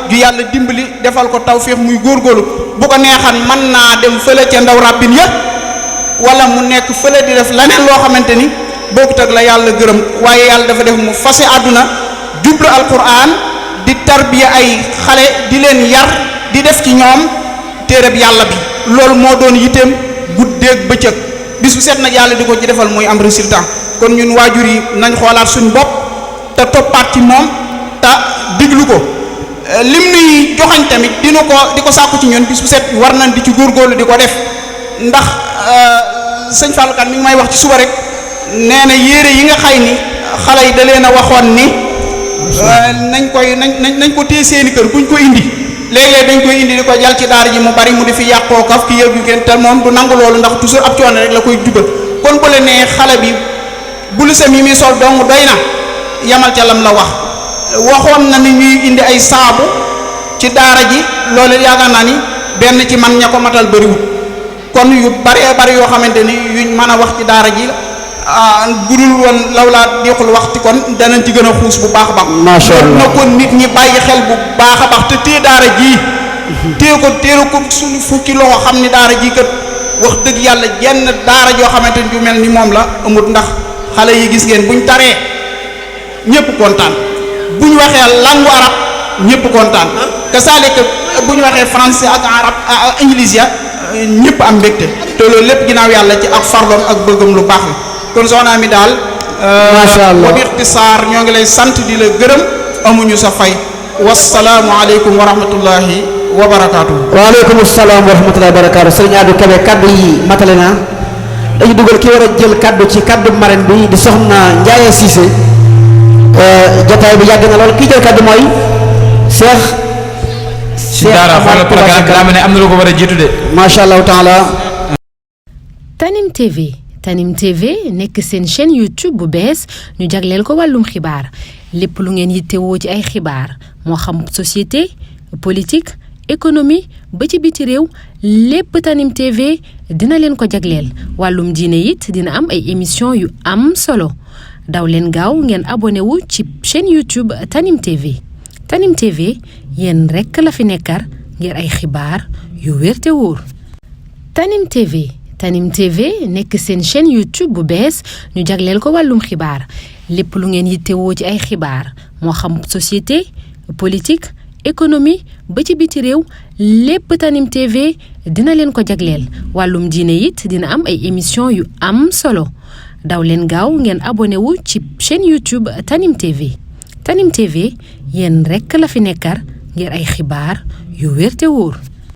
ju yàlla dimbali defal ko tawféex muy góorgóorlu bu ko neexan mën naa dem fële ca ndaw ràbbin ya wala mu nekk fële di def leneen loo xamante ni bokkut ak la yàlla gërëm waaye yàlla dafa def mu fase àdduna jublu alquran di tarbiya ay xale di leen yar di def ci ñoom téereb yàlla bi loolu moo doon yitteem guddeeg bëccëg bis bu set nag yàlla di ko ci defal muy am résultat kon ñun waajur yi nañ xoolaat suñu bopp te toppaat ci moom te diglu ko lim nuy joxañ tamit di ko sàkku ci ñun bis bu set war nañ di ci góorgóorlu di ko def ndax sëñ Fallou Kane mi ngi may wax ci suba rek nee na yére yi nga xay ni xale yi da leen a waxoon ni nañ ko téye seeni kër buñ ko indi léeg-léeg dañ koy indi di ko jal ci daara ji mu bari mu di fi yàqoo kaf ki yëg yu kenn te moom du nangu loolu ndax toujours ab coono rek la koy jubal kon bu le nee xale bi bulisam yi muy sol dong doy na yamal ca lam la waxoon na ni ñuy indi ay saabu ci daara ji loolu yaakaar naa ni benn ci man ña ko matal bëriwul kon yu baree bari yoo xamante ni yuñ mën a wax ci daara ji budul woon lawlaa deexul waxti kon danañ ci gën a xuus bu baax a baax. macha allah na ko nit ñi bàyyi xel bu baax a baax te téye daara ji. téye ko suñu fukki loxo xam ni daara ji kat wax dëgg yàlla jenn daara joo xamante ni ju mel ni moom la amut ndax xale yi gis ngeen buñ taree ñëpp kontaan buñ waxee langue arab ñëpp kontaan kasaalika buñ waxee français ak arab anglais ya ñëpp am mbégte te loolu lépp ginnaaw yàlla ci ak farloom ak bëggam lu baax la. kon soxna mi daal macha allah wa ixtisaar ñoo ngi lay sant di la gërëm amuñu sa fay wasalaamu aleykum wa rahmatullahi wa barakaatu. waaleykum salaam wa rahmatullahi wa barakaatu sëriñ Adou Kébé kaddu yi matale na dañu dugal ki war a jël kaddu ci kaddu marraine bi di soxna Ndiaye Cissé jotaay bi yàgg na lool kii jël kaddu mooy Cheikh. si daara xoolal programme daa mel ne am na lu ko war a jiitu de. macha allah taala. Tanim TV nekk seen chaîne YouTube bu bees ñu jagleel ko wàllum xibaar lépp lu ngeen yittewoo ci ay xibaar moo xam société politique économie ba ci biti réew lépp Tanim TV dina leen ko jagleel wàllum diine it dina am ay émission yu am solo daw leen gaaw ngeen abonné wu ci chaîne YouTube Tanim TV yéen rekk la fi nekkar ngir ay xibaar yu wér te wóor. Tanim TV nekk seen chaîne YouTube bu bees ñu jagleel ko wàllum xibaar lépp lu ngeen yittewoo ci ay xibaar moo xam société politique économie ba ci biti réew lépp Tanim TV dina leen ko jagleel wàllum diine it dina am ay émission yu am solo daw leen gaaw ngeen abonné wu ci chaîne YouTube Tanim TV yéen rekk la fi nekkar ngir ay xibaar yu wér te wóor.